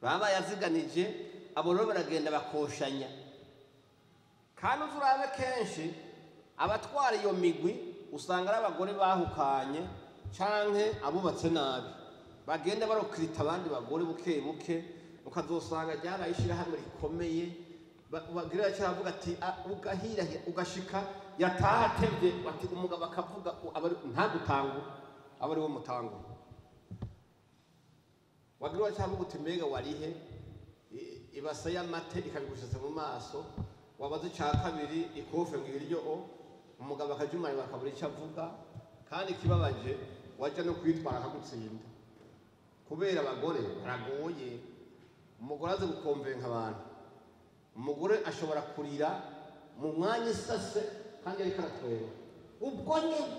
baba bayaziganije. Abo rero baragenda bakoshanya. Kandi uzi urabe kenshi abatwara iyo migwi usanga ari abagore bahukanye canke abubatse nabi, bagenda barokirita abandi bagore buke buke, ukazosanga ryabaye ishirahamwe rikomeye. Bagira cyavuga ati ugahirahira ugashika yataha atevye, ati umugabo akavuga ntagutangure, aba ari we mutangure. Wagira cyavuga uti mbega warihe? Ibase y'amate ikabigushitse mu maso, wabaze icya kabiri ikofe ngo iryo o umugabo akajumara bakabura icyo avuga. Kandi kibabaje wajya no kwitwara akagutsinda, kubera abagore baragoye. Umugore azi gukomvenka abantu. Umugore ashobora kurira mu mwanya isase kandi ariko aratwenga, ubwo nyine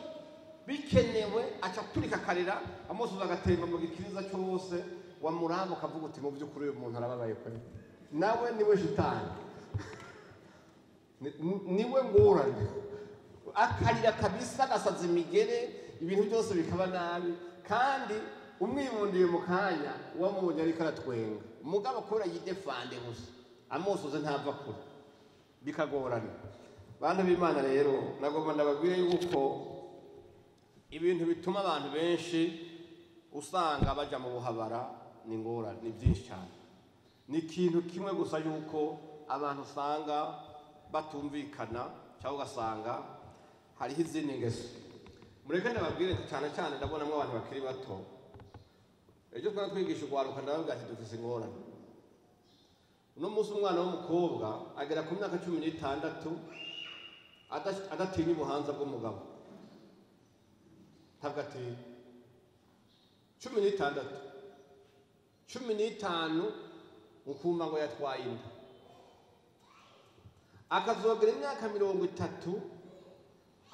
bikenewe aca aturika akarira, amusoza agatemba mu gikiriza cyose. Wamuramba ukavuga uti mu by'ukuri uyu muntu arababaye kwe, nawe niwe shitani, niwe ngorane. Akarira kabisa, agasaza imigere, ibintu byose bikaba nabi. Kandi umwibundiye mu kanya wamubonye ariko aratwenga, umugabo kubera yidefande gusa amusoze ntava kure, bikagorana. Bantu b'Imana rero nagomba ndababwire yuko ibintu bituma abantu benshi usanga baja mu buhabara ni ngorane, ni byinshi cyane. Ni ikintu kimwe gusa yuko abantu usanga batumvikana, cyangwa ugasanga hariho izindi ngeso. Mureke ndababwire cyane cyane ndabonamwo abantu bakiri bato. Ejo twari twigisha urwaruka, ndababwira ati dufise ingorane. Uno munsi umwana w'umukobwa agera ku myaka 16 adatinya ubuhanza bw'umugabo, ntabwo atinya. 16, 15 ukumva ngo yatwaye inda, akazogera imyaka 30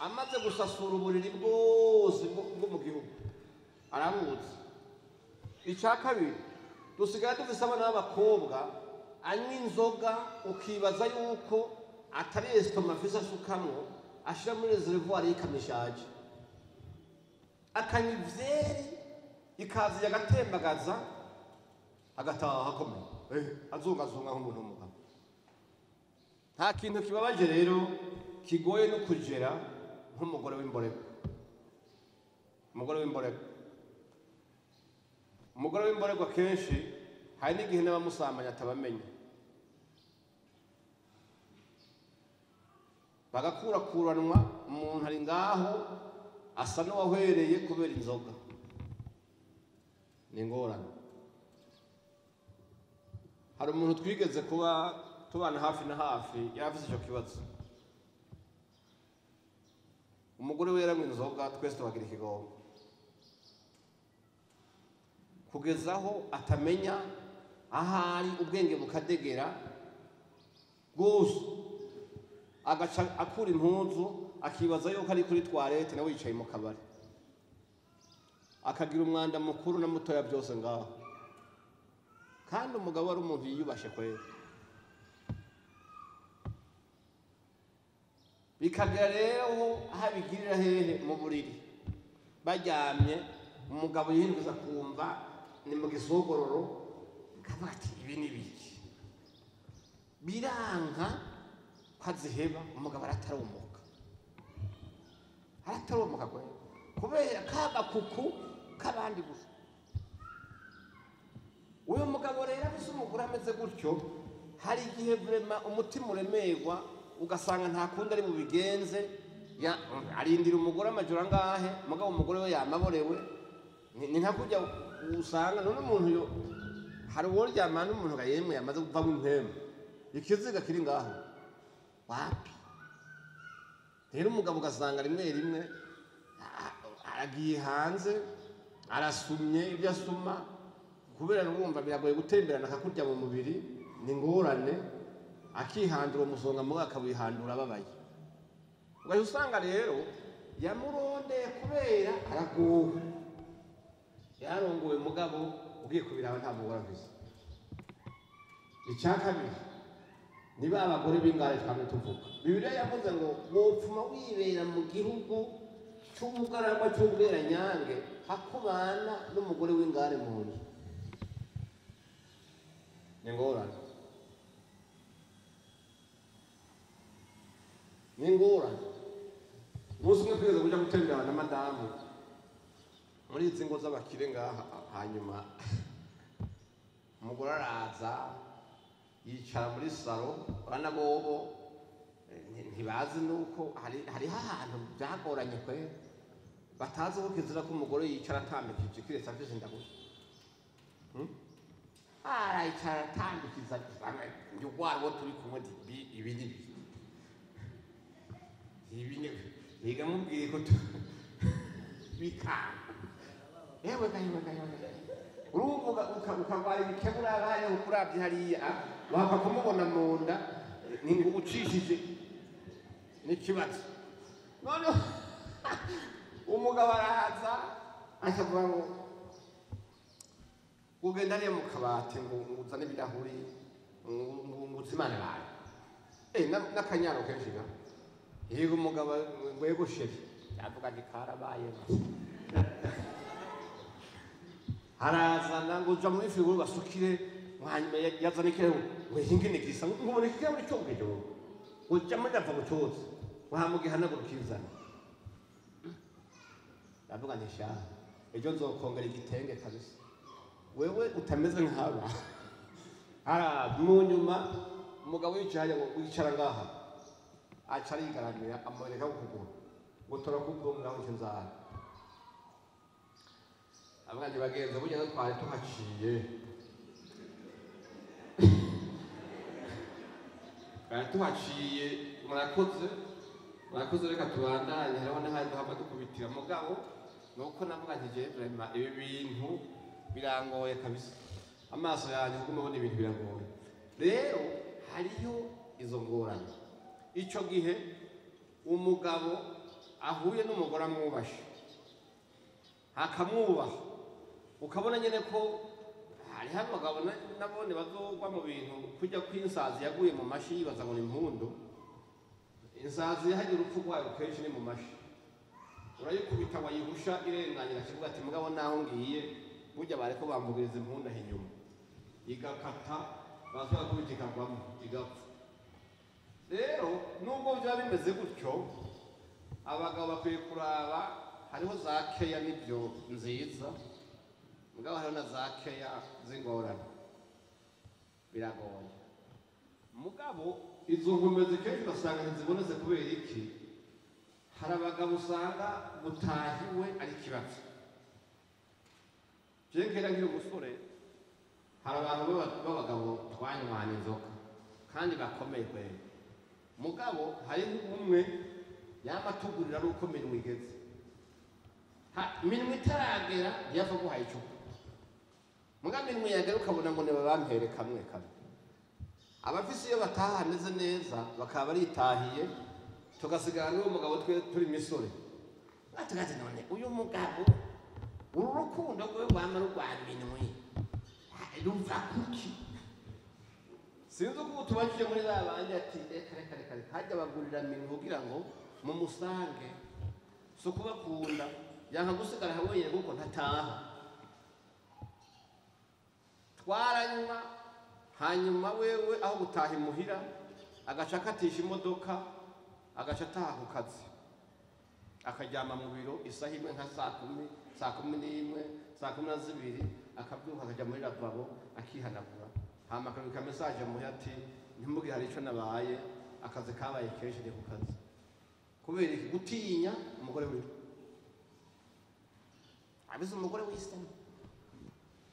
amaze gusasura uburiri bwose bwo mu gihugu, arabuzi. Icya kabiri, dusigaye dufise abana b'abakobwa anywa inzoga ukibaza yuko atari esitoma afise asukamwo, ashira muri reservoir y'ikamyo ishaje, akanywa ivyeri ikaza agatembagaza agataha akomeye, azungazunga nk'umuntu w'umugabo. Nta kintu kibabaje rero kigoye no kugera nk'umugore w'imborerwa. Umugore w'imborerwa, umugore w'imborerwa kenshi hari n'igihe n'abamusambanya atabamenya, bagakurakuranwa. Umuntu ari ngaho asa n'uwahwereye kubera inzoga, ni ingorane. Hari umuntu twigeze kuba tubana hafi na hafi, yari afise icyo kibazo. Umugore we yaranywa inzoga, twese tubagira ikigongo, kugeza aho atamenya ahari, ubwenge bukadegera bwose, agaca akura impuzu akibaza yuko ari kuri toilette, nawe yicaye mu kabari, akagira umwanda mukuru na mutoya byose ngaho. Kandi umugabo ari umuntu yiyubashe kwera. Bikagera rero aho abigirira hehe? Mu buriri baryamye, umugabo yihinduza kumva ni mu gisogororo, akavuga ati ibi ni biki? Biranka ko aziheba. Umugabo aratarumuka, aratarumuka kwera, kubera kagakuku k'abandi gusa. Uyu mugabo rero afise umugore ameze gutyo, hari igihe vrema umutima uremerwa, ugasanga nta kundi ari bubigenze. Arindira umugore amajoro angahe, mugabo umugore we yamaborewe. Ni nka kurya usanga none umuntu yo hari uwo ryamana n'umuntu nga yemwe yamaze kuva mu mpemu, ikiziga kiri ngaho wapi. Rero umugabo ugasanga rimwe rimwe aragiye hanze arasumye ibyo asuma, kubera urumva biragoye gutemberana akakurya mu mubiri, ni ingorane. Akihandura umusonga mugabo akawihandura ababaye. Ugahita usanga rero Yamurondeye kubera aragowe, yarongowe mugabo ugiye kubiraba nta mugore afise. Icya kabiri niba abagore b'ingare twamye tuvuga, Bibiliya yavuze ngo wopfuma wibera mu gihugu cy'ubugaragwa cy'ubweranyange hakubana n'umugore w'ingare mu nzu. Ni ingorane, ni ingorane. Umunsi umwe twigeze kuja gutembera na madamu muri izi ngo z'abakire ngaha, hanyuma umugore araza yicara muri saro, urabona bobo ntibazi nuko hariho ahantu byagoranye kwe batazi ko kizira ko umugore yicara atambikije kiretse afise inda gusa. Arayicara atambikiza, njye uwo turi kumwe ibi ni ibi ni niga mubwiye ko bikanga. Yewe ga yewe ga yewe, urumva ukarwara ibikebura abayeho ukuravye hariya wapfa kumubona mu nda ni ngo ucishije n'ikibazo. Noneho umugabo araza akavuga ngo ugenda ariya mu kabati ngo uzane ibirahuri ngo uzimane bawe n'akanyaro kenshi ga. Yego umugabo ngo yego sheri, yavuga ati karabaye. Harazana ngo uja muri firigo basukire, hanyuma yazana ikirahure ngo hingine gisa ngo ubone ikirahure cyongeje wowe uja muri dapfa gucoza wamugihanagura ukizana. Ndavuga nti sha ejo nzokongera igitenge kabisa wewe utameze nk'aba. Ara mu nyuma umugabo yicaye ngo wicara ngaha aca arigaramira amwereka ukuguru ngo turakuguru ngaho icyo nzara. Avuga nti bagenzi burya twari tuhaciye, twari tuhaciye, murakoze murakoze, reka tubandanye, hariho n'ahandi hava dukubitira. Mugabo nuko navuga nti jewe vraiment ibi bintu birangoye kabisa, amaso yanjye kuko mbona ibintu biragoye. Rero hariho izo ngorane. Ico gihe umugabo ahuye n'umugore amwubashe akamwubaha, ukabona nyene ko hariho abagabo nabone bazogwa mu bintu kujya kw'insazi yaguye mu mashi yibaza ngo ni impundu. Insazi yahagira urupfu rwayo kenshi ni mu mashi, urayikubita wayihusha irenganyira kivuga ati mugabo naho ngiye burya bareko bamvugiriza impundu aho inyuma, igakata baza kubita ikagwamo igapfa. Rero nubwo byaba bimeze gutyo, abagabo bakwiye kuraba hariho za keya n'ibyo nziza, mugabo hariho na za keya z'ingorane, biragoye. Mugabo izo nkomezi kenshi ugasanga ntizibonetse kubera iki? Hari abagabo usanga gutahiwe ari ikibazo. Jewe kera nkiri umusore hari abantu b'abagabo twanywana inzoga kandi bakomeye kweri, mugabo hari umwe yama atugurira ari uko minwe igeze, minwe itaragera ntiyapfa guhaye icupa, mugabo minwe yagera ukabona ngo nibabampere kamwe kamwe. Abafise iyo bataha hameze neza bakaba baritahiye, tugasigara n'uwo mugabo twe turi misore. Batugaze none uyu mugabo uru rukundo rwe rwama rwa minwe ruva kuki? Sinzi uko tubajije muri za bandi ati reka reka reka reka hajya bagurira minwe kugira ngo mumusange, so kubakunda yanka gusigara hamwe kuko ntataha. Twaranywa hanyuma wewe aho gutaha imuhira agaca akatisha imodoka agaca ataha ku kazi, akaryama mu biro isaha imwe nka saa kumi, saa kumi n'imwe, saa kumi na zibiri, akabyuka akajya muri lavabo akihanagura, hama akabika mesaje muhira ati ntimugire hari ico nabaye, akazi kabaye kenshi ni ku kazi. Kubera iki? Gutinya umugore wiwe, abize umugore wisemo.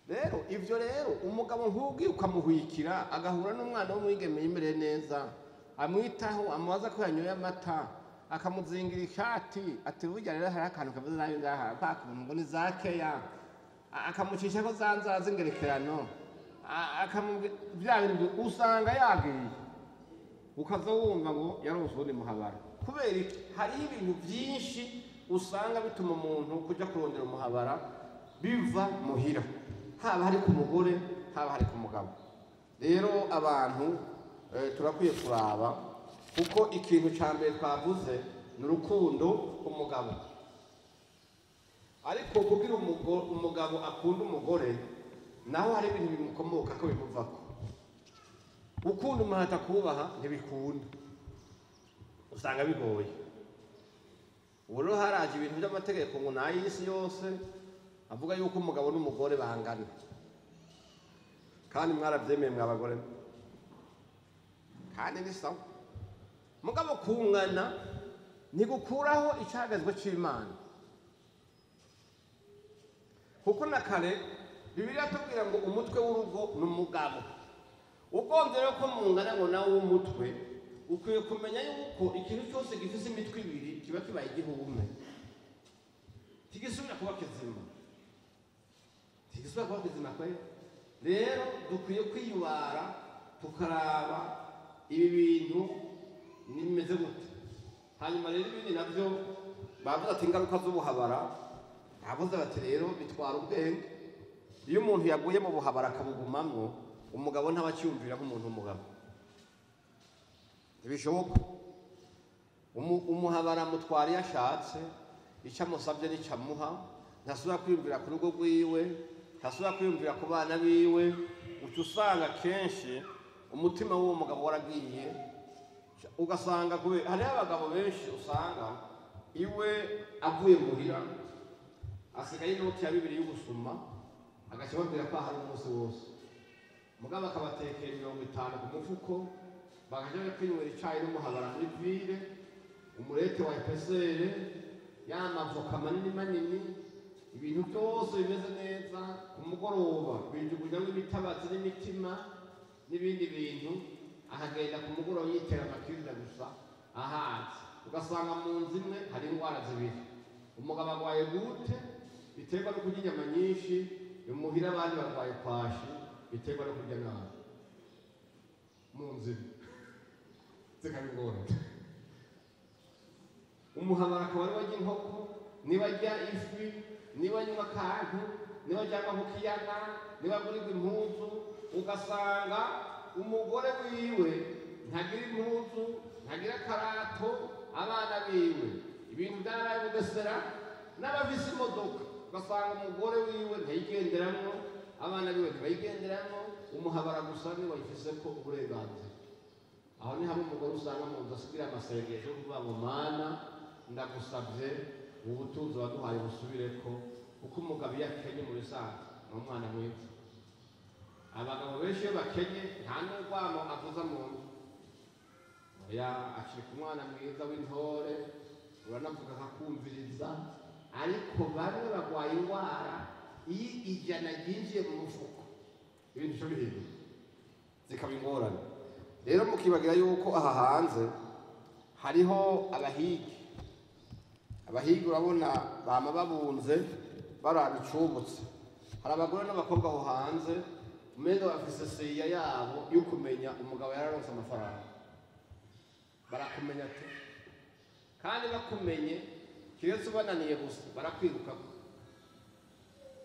Rero ivyo rero umugabo nk'ubwiye ukamuhwikira agahura n'umwana w'umwigeme yimereye neza, amwitaho, amubaza ko yanyoye amata, akamuzingira ishati ati burya rero hari akantu kameze nabi ngaha kwa kuntu ngo ni za keya, akamucisha ko za nzara z'ingerekerano, akamubwira bya bintu usanga yagiye, ukaza wumva ngo yaronse uwundi muhabara. Kubera iki? Hariho ibintu byinshi usanga bituma umuntu kujya kurondera umuhabara biva muhira, haba hari ku mugore haba hari ku mugabo. Rero abantu turakwiye kuraba, kuko ikintu cya mbere twavuze ni urukundo ku mugabo. Ariko kugira umugabo akunda umugore, naho hari ibintu bimukomoka ko bimuvako. Gukunda umuntu atakubaha ntibikunda, usanga bigoye. Ubu rero haraje ibintu by'amategeko ngo n'ay'isi yose avuga yuko umugabo n'umugore bangana, kandi mwarabyemeye mwa bagore, kandi ni sawa. Mugabo kungana ntigukuraho icyagezwe cy'Imana, kuko na kare Bibiliya itubwira ngo umutwe w'urugo ni umugabo. Ugombye rero ko mungana ngo nawe w'umutwe, ukwiye kumenya yuko ikintu cyose gifise imitwe ibiri kiba kibaye igihume, tigisubira kuba kizima, tigisubira kuba kizima kwe. Rero dukwiye kwiyubara tukaraba ibi bintu nimeze gute. Hanyuma rero ibindi navyo bavuze ati ingaruka z'ubuhabara, bavuze bati rero bitwara ubwenge. Iyo umuntu yaguye mu buhabara akabugumamwo, umugabo ntaba acyumvira nk'umuntu w'umugabo, ntibishoboka. Umuhabara amutwara iyo ashatse, icyo amusabye n'icyo amuha, ntasubira kwiyumvira ku rugo rwiwe, ntasubira kwiyumvira ku bana biwe. Uca usanga kenshi umutima w'uwo mugabo waragiye, ugasanga hariho abagabo benshi usanga iwe avuye muhira asigaye inoti ya 2 y'ubusuma, agaca ababwira ko ahari umunsi wose, mugabo akabatekera 50 ku mufuko, bakaja kwinywera icayi n'umuhabara muri ville, umurete wa epesere, ya mavoka manini manini, ibintu byose bimeze neza. Ku mugoroba bijugunyamwo imitabazi n'imitima n'ibindi bintu, akagenda ku mugoroba yitera amakirira gusa ahaze. Ugasanga mu nzu imwe hari indwara zibiri, umugabo arwaye gute biterwa no kurya inyama nyinshi, imuhira abandi barwaye kwashi biterwa no kurya nabi mu nzu imwe, zikaba ingorane. Umuhabara akaba ariwe arya inkoko, niba arya ifi, niba anywa akantu, niba ajyanwa ku kiyaga, niba agurirwa impuzu. Ugasanga umugore wiwe ntagira impuzu, ntagira akarato, abana biwe ibintu byarabaye Bugesera, n'abafise imodoka ugasanga umugore wiwe ntayigenderamwo, abana biwe ntibayigenderamwo, umuhabara gusa niwe wayifiseko uburenganzira. Aho ni hamwe umugore usanga mu nzu asigira amasengesho yo kuvuga ngo Mana ndagusabye ubutunzi waduhaye busubireko, kuko umugabo iyo akenye mu bisanzwe ni umwana mwiza. Abagabo benshi iyo bakenye nta n'urwamo avuza mu nzu, oya, acika umwana mwiza w'intore, uranavuga akakumviriza. Ariko bamwe barwaye indwara iyo ijana ryinjiye mu mufuko ibintu bica bihinduka, zikaba ingorane. Rero mukibagira yuko aha hanze hariho abahigi. Abahigi urabona bama babunze baraba icubutse. Hari abagore n'abakobwa aho hanze umenga bafise seya yabo yo kumenya umugabo yararonse amafaranga, barakumenya ati, kandi bakumenye kiretse ubananiye gusa barakwirukako.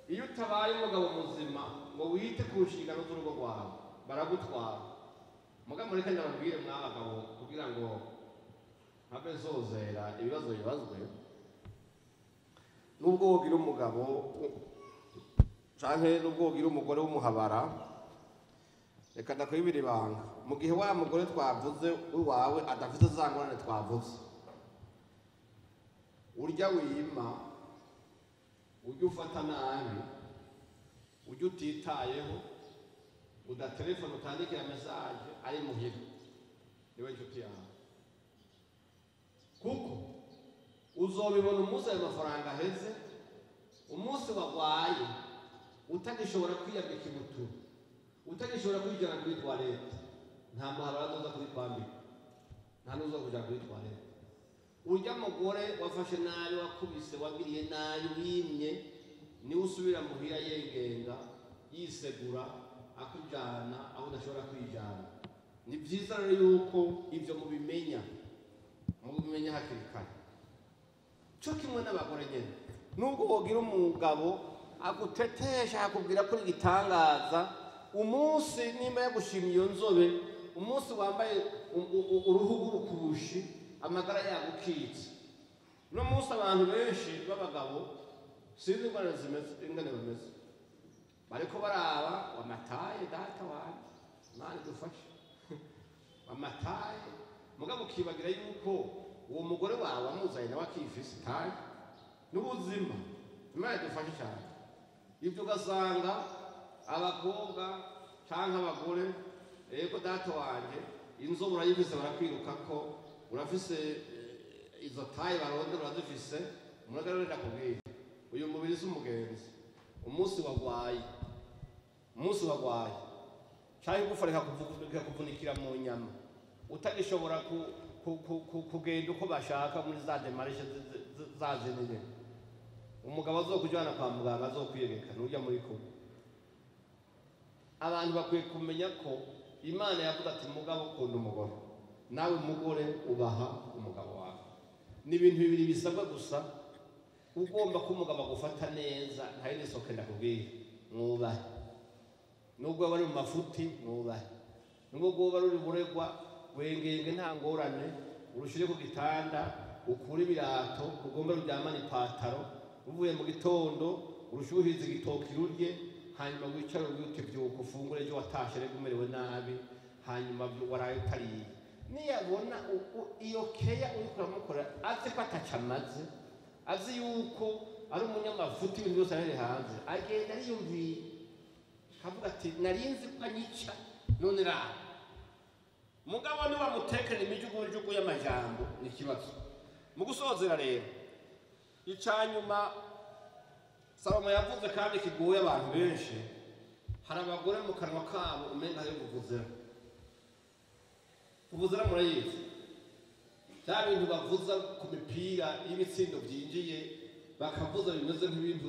Iyo utabaye umugabo muzima ngo wite ku nshingano z'urugo rwawe baragutwara. Mugabo mureke ndababwire mw'abagabo, kugira ngo mpave nzozera ibibazo bibazwe. Nubwo wogira umugabo canke nubwo wogira umugore w'umuhabara, reka ndakwibira ibanga. Mu gihe wa mugore twavuze uwawe adafite za ngorane twavuze, urya wima, urya ufata nabi, urya utitayeho, udatelefone utandikira message ari muhira, niwe nshuti yawe. Kuko uzobibona umunsi ayo mafaranga aheze, umunsi wagwaye utagishobora kwiyambika ibutura, utagishobora kwijana kuri toilette, nta muhabara azoza kuyikwambika, nta n'uzoza kuja kuri toilette. Urya mugore wafashe nabi, wakubise, wagiriye nabi, wimye, niwe usubira muhira yengenga, yisegura, akujana aho udashobora kwijana. Ni vyiza rero yuko ivyo mubimenya, mubimenya hakiri kare. Cyo kimwe n'abagore nyine, nubwo wogira umugabo agutetesha akubwira ko uri igitangaza, umunsi nimba yagushimye iyo nzobe, umunsi wambaye uruhu rw'urukushi, amagara yagukitse. Uno munsi abantu benshi b'abagabo sinzi ingorane zimeze ingene bameze, bariko baraba wamataye data wanje, Imana idufashe, wamataye. Mugabo ukibagira yuko uwo mugore wawe wamuzanye nawe akifise itaye n'ubuzima. Imana idufashe cyane. Ibyo ugasanga abakobwa canke abagore, ego data wanje inzobe urayifise, barakwiruka ko urafise izo taye barondera urazifise. Umugore rero ndakubwira, uyu mubiri si umugenzi. Umunsi wagwaye, umunsi wagwaye canke igufa rikakuvunikira mu nyama, utagishobora kugenda uko bashaka muri za démarches za zindi nyene, umugabo azokujana kwa muganga azokwiyereka nujya muri kumwe. Abantu bakwiye kumenya ko Imana yavuze ati mugabo ukunda umugore, nawe mugore ubaha umugabo wawe. Ni ibintu bibiri bisabwa gusa. Ugomba ko umugabo agufata neza, nta yindi soko ndakubwira, mwubahe. Nubwo waba uri mu mafuti, mwubahe. Nubwo woba uri buregwa wengenge, nta ngorane, urushire ku gitanda, ukure ibirato, ugomba ruryamane ipataro, uvuye mu gitondo urushuhize igitoki rurye, hanyuma wicare wite byuka ufungure ejo watashe rero umerewe nabi, hanyuma waraye utariye. Niyabona iyo keya uriko uramukorera, azi ko ataco amaze, azi yuko ari umunyamafuti, ibintu byose ari hanze, agenda ariyumviye akavuga ati narinzi ko anyica, none raba. Mugabo niwamutekera imijugujugu y'amajambo ni ikibazo. Mu gusozera rero, icanyuma Salomo yavuze kandi kigoye abantu benshi, hari abagore mu kanwa kabo umenga yo kuvuzera. Kuvuzera murayizi, bya bintu bavuza ku mipira y'ibitsindo byinjiye, bakavuza bimeze nk'ibintu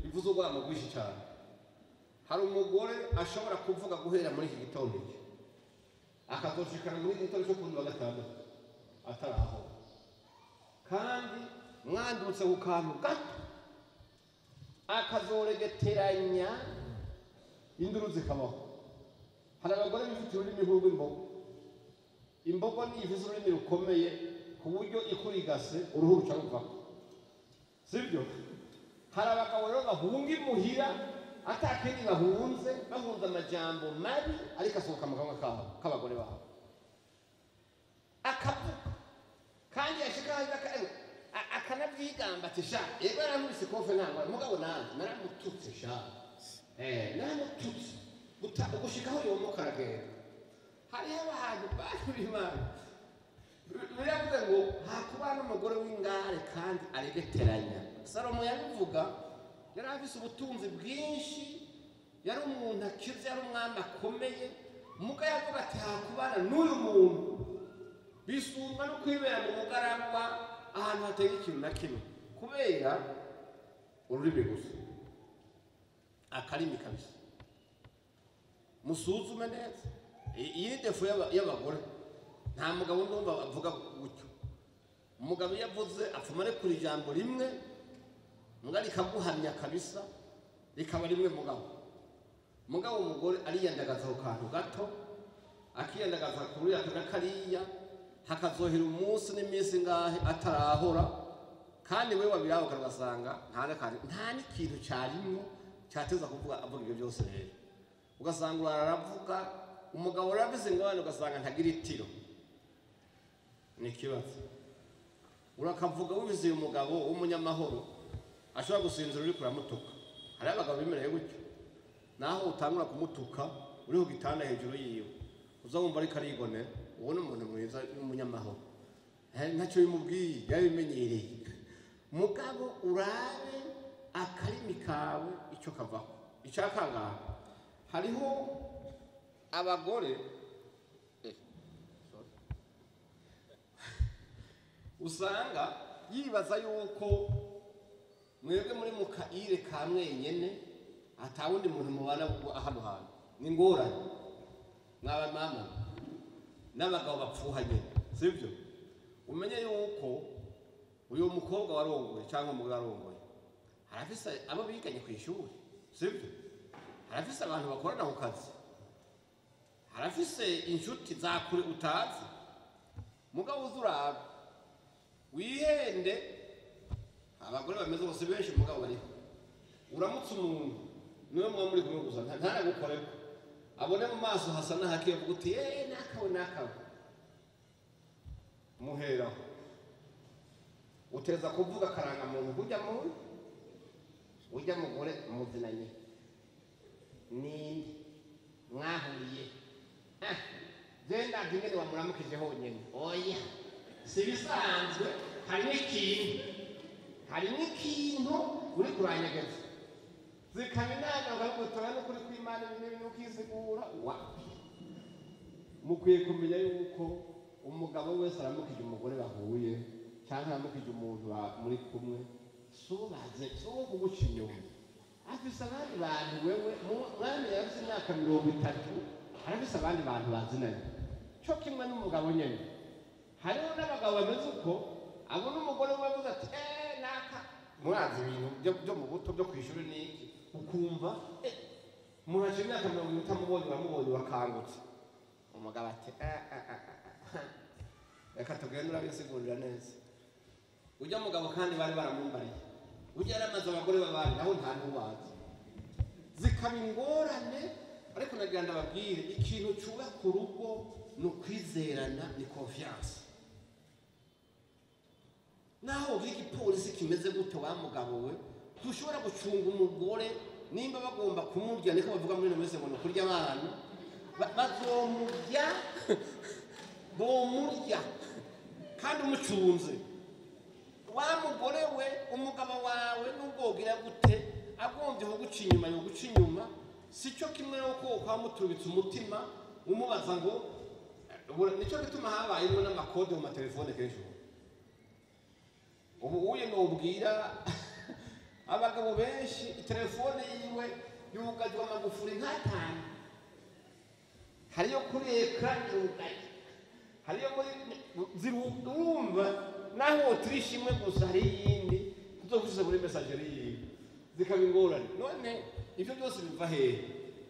bivuze urwamo rwinshi cyane. Hari umugore ashobora kuvuga guhera muri iki gitondo iki akazoshikana muri iki gitondo cyo kundi wa gatandatu ataraho, kandi mwandutse ku kantu gato akazoregeteranya induru zikabaho. Hari abagore bifitiye ururimi nk'urw'imbogo. Imbogo niyo ifise ururimi rukomeye ku buryo ikurigase uruhu ruca ruvako, sibyo? Hari abagabo rero bahunga imuhira atakindi bahunze, bahunze amajambo mabi ariko asohoka mu kanwa kabo k'abagore babo, akavuga kandi yashika hanze akanabyigamba ati sha yego yarankubise ikofe ntangwa, mugabo nanjye naramututse sha, naramututse gushika aho yomoka aragenda. Hariho abantu bantu b'Imana biravuze ngo hakuba n'umugore w'ingare kandi aregeteranya. Salomo yabivuga yari afise ubutunzi bwinshi, yari umuntu akize, yari umwami akomeye, muga yavuga ati hakubana n'uyu muntu bisumba no kwibera mu bugaragwa ahantu hateye ikintu na kimwe, kubera ururimi gusa, akarimi kabisa. Musuzume neza iyi ni défaut y'abagore. Nta mugabo ndumva avuga gutyo. Umugabo iyo avuze apfuma arekura ijambo rimwe, muga rikaguhamya kabisa, rikaba rimwe. Mugabo umugore ariyandagaza ku kantu gato, akiyandagaza kuri aka na kariya, hakazohera umunsi n'iminsi ngahe atarahora, kandi we wabiraba ugasanga nta n'akantu, nta n'ikintu cyarimwo cyateza kuvuga avuga ibyo byose. Rero ugasanga uraravuga, umugabo urabize ingorane, ugasanga ntagira itiro, ni ikibazo. Urakavuga wizeye umugabo w'umunyamahoro ashobora gusinzira uri kuramutuka. Hariho abagabo bimereye gutyo, naho utangura kumutuka uri ku gitanda hejuru yiwe, uza wumva ariko arigonera. Uwo ni umuntu mwiza w'umunyamahoro, ntacyo bimubwiye, yabimenyereye. Mugabo urabe akarimi kawe icyo kavaho. Icya kangahe, hariho abagore sorry, usanga yibaza yuko mwebwe muri mu kayire ka mwenyene, atawundi muntu mubana hano hantu. Ni ngorane mwaba mama n'abagabo bapfuhanye, sibyo? Umenye yuko Uyu mukobwa warongoye cyangwa umugore warongoye harafise abo biganye ku ishuri, sibyo? Harafise abantu bakorana ku kazi, harafise inshuti za kure utazi. Mugabo uzi urabe wihende, abagore bameze bose benshi mugabo bariho. Uramutse umuntu niwe muba muri kumwe gusa, ntanagukoreko, abone mu maso hasa n'ahakiye, avuga uti eee nakawe nakawe, muheraho uteza kuvuga akarangamuntu kujya muntu ujya mugore muzinanye ninde mwahuriye. Je ndabyo ingene wamuramukije honyene, oya si bisanzwe, hari n'ikintu uri kuranyegeza, zikaba inama ukagutora n'ukuri kw'Imana ibintu ukisigura. Wa mukwiye kumenya yuko umugabo wese aramukije umugore bahuye cyangwa aramukije umuntu muri kumwe, subaze suwo kuguca inyuma, afise abandi bantu. Wewe mwami yarafise imyaka 30, arafise abandi bantu bazinanye, cyo kimwe n'umugabo nyene. Hariho n'abagabo bameze uko, abona umugore we avuze ati naka, murazi ibintu byo mu buto byo kw'ishuri n'iki, ukumva umuntu aciye imyaka 40 utamubonye, uramubonye wakangutse. Umugabo ati reka tugende urabisigurira neza. Ujya mugabo kandi bari baramumbariye, ujya yaramaze abagore babandi naho nta n'uwazi, zikaba ingorane. Ariko nagira ndababwire ikintu cyubaka urugo ni ukwizerana, ni confiance. Naho ugira igipolisi kimeze gute, wa mugabo we ntushobora gucunga umugore. Nimba bagomba kumurya, niko bavuga muri ino minsi ngo ni ukurya abana, bazomurya, bomurya kandi umucunze. Wa mugore we, umugabo wawe nubwo wogira gute agombye kuguca inyuma yoguca inyuma, si cyo kimwe nuko kwamutubitse umutima umubaza ngo. Nicyo gituma habayemo n'amakode mu matelefone kenshi. Ubu uye nobwira abagabo benshi, telefone yiwe yugajwe amagufuri nk'atanu, hariyo kuri ekara yugaye, hariyo muri zirumva naho wotirisha imwe gusa, hari iyindi tuzofise muri messagerie yiwe, zikaba ingorane. None ivyo byose biva hehe?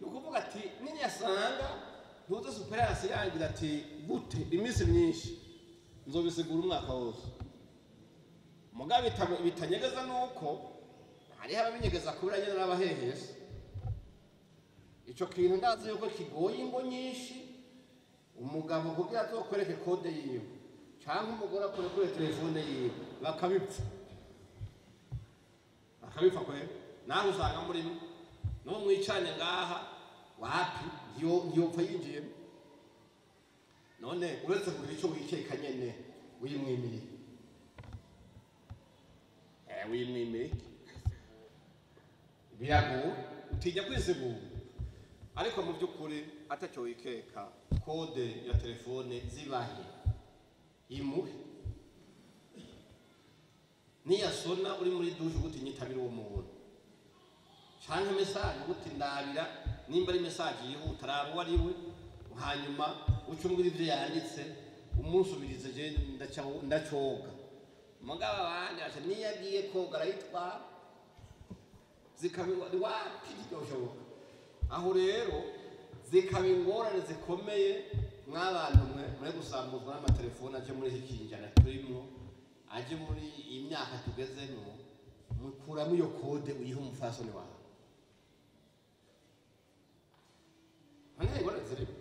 Ni ukuvuga ati ninyasanga ntuze superance yangira ati gute iminsi myinshi nzobisigura umwaka wose. Mugabo bitanyegeza nuko hariho ababinyegeza kubera nyene n'abahehese. Ico kintu ndazi yuko kigoye ingo nyinshi, umugabo kugira azokwereke kode yiwe canke umugore akurekure telefone yiwe, bakabipfa bakabipfa kwera. Naho usanga murimo no mwicanye ngaha wapi, ntiyopfa yinjiyemo. None uretse kugira ico wikeka nyene wimwimiriye, wimwimiriye biragoye, utinya kwisigura. Ariko mu by'ukuri atacyo wikeka, kode ya telefone zibahe imuhe, niyasona uri muri dushe uguti nyitabira uwo muntu, canke message uguti ndabira nimba ari message yihuta, raba uwo ari we, hanyuma uce umbwira ivyo yanditse umunsubirize, je ndacoga. Mugabo abandi baca niyo agiye koga arayitwara, zikaba wapi, ntibyoshoboka. Aho rero zikaba ingorane zikomeye mw'abantu mwe muri gusambuzwa n'amatelefone aje muri iki kinjana turimwo, aje muri iyi myaka tugezemwo. Mukuramo iyo kode uyihe umupfasoni wawe, nta ingorane zirimo.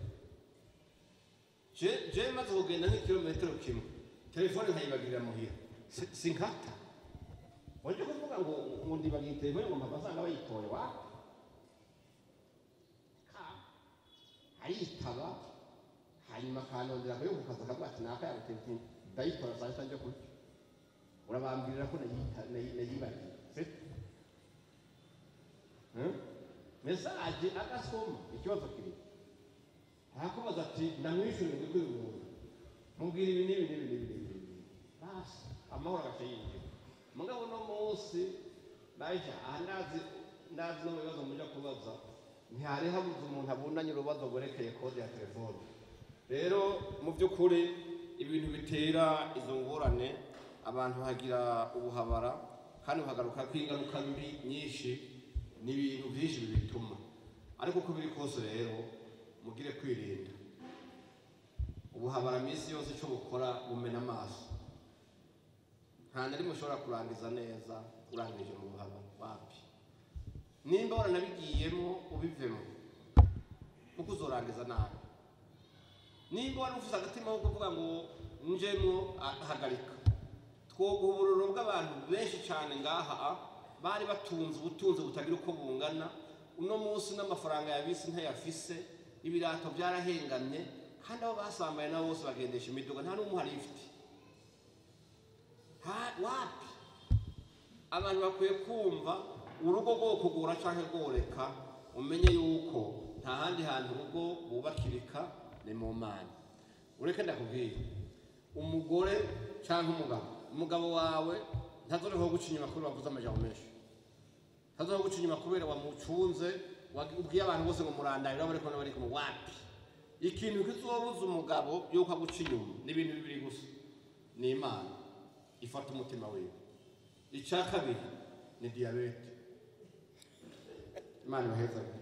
Je maze kugenda nk'ikirometero kimwe, telefone nkayibagirira muhira, sinkata waje kuvuga ngo ndibagiye telefone ngo mpava asanga bayitoye, wapi, aritaba hanyuma akandondera akayuka akavuga ati naka yagutelefone ndayitora saa sita njya kurya, urabambwirira ko nayibagiye. Message agasoma, ikibazo kiri arakubaza ati ndamwishyure ngo kuri umuntu mubwira ibi n'ibi n'ibi n'ibi n'ibi, basi amahoro agaca yinjira. Mugabo uno munsi baje aha, ndazi no mu bibazo muja kubaza ntihari habuze umuntu abundanye urubazo rwerekeye kode ya telefone. Rero mu by'ukuri ibintu bitera izo ngorane Abantu hagira ubuhabara kandi buhagaruka ko ingaruka mbi nyinshi n'ibintu byinshi bibituma. Ariko uko biri kose rero, mugire kwirinda. Ubuhabara minsi yose icyo bukora, bumena amaso. Nta na rimwe ushobora kurangiza neza urangije mu buhabara. Wapi, nimba waranabigiyemo ubivemo, kuko uzorangiza nabi. Nimba wari ufite agatima ko kuvuga ngo njemwo, hagarika. Twoguha ubururu bw'abantu benshi cyane ngaha bari batunze ubutunzi butagira uko bungana. Uno munsi n'amafaranga yabisi ntayafise, ibirato byarahengamye, kandi abo basambaye nabo bose bagendesha imiduga, nta n'umwe uhari ifite. Wapi, abantu bakwiye kumva urugo rwo kugura cyangwa rworeka. Umenye yuko nta handi hantu urugo bubakirika, ni mu Mana. Ureke ndakubwira, umugore cyangwa umugabo, umugabo wawe ntazoreho guca inyuma kubera wavuze amajambo menshi, ntazoreho guca inyuma kubera wamucunze, ubwiye abantu bose ngo murandabira bariko n'abari kumwe. Wapi, ikintu kizobuza umugabo yuko aguca inyuma ni ibintu bibiri gusa: ni Imana ifata umutima wiwe, icya kabiri ni diyabete. Imana ibahezage.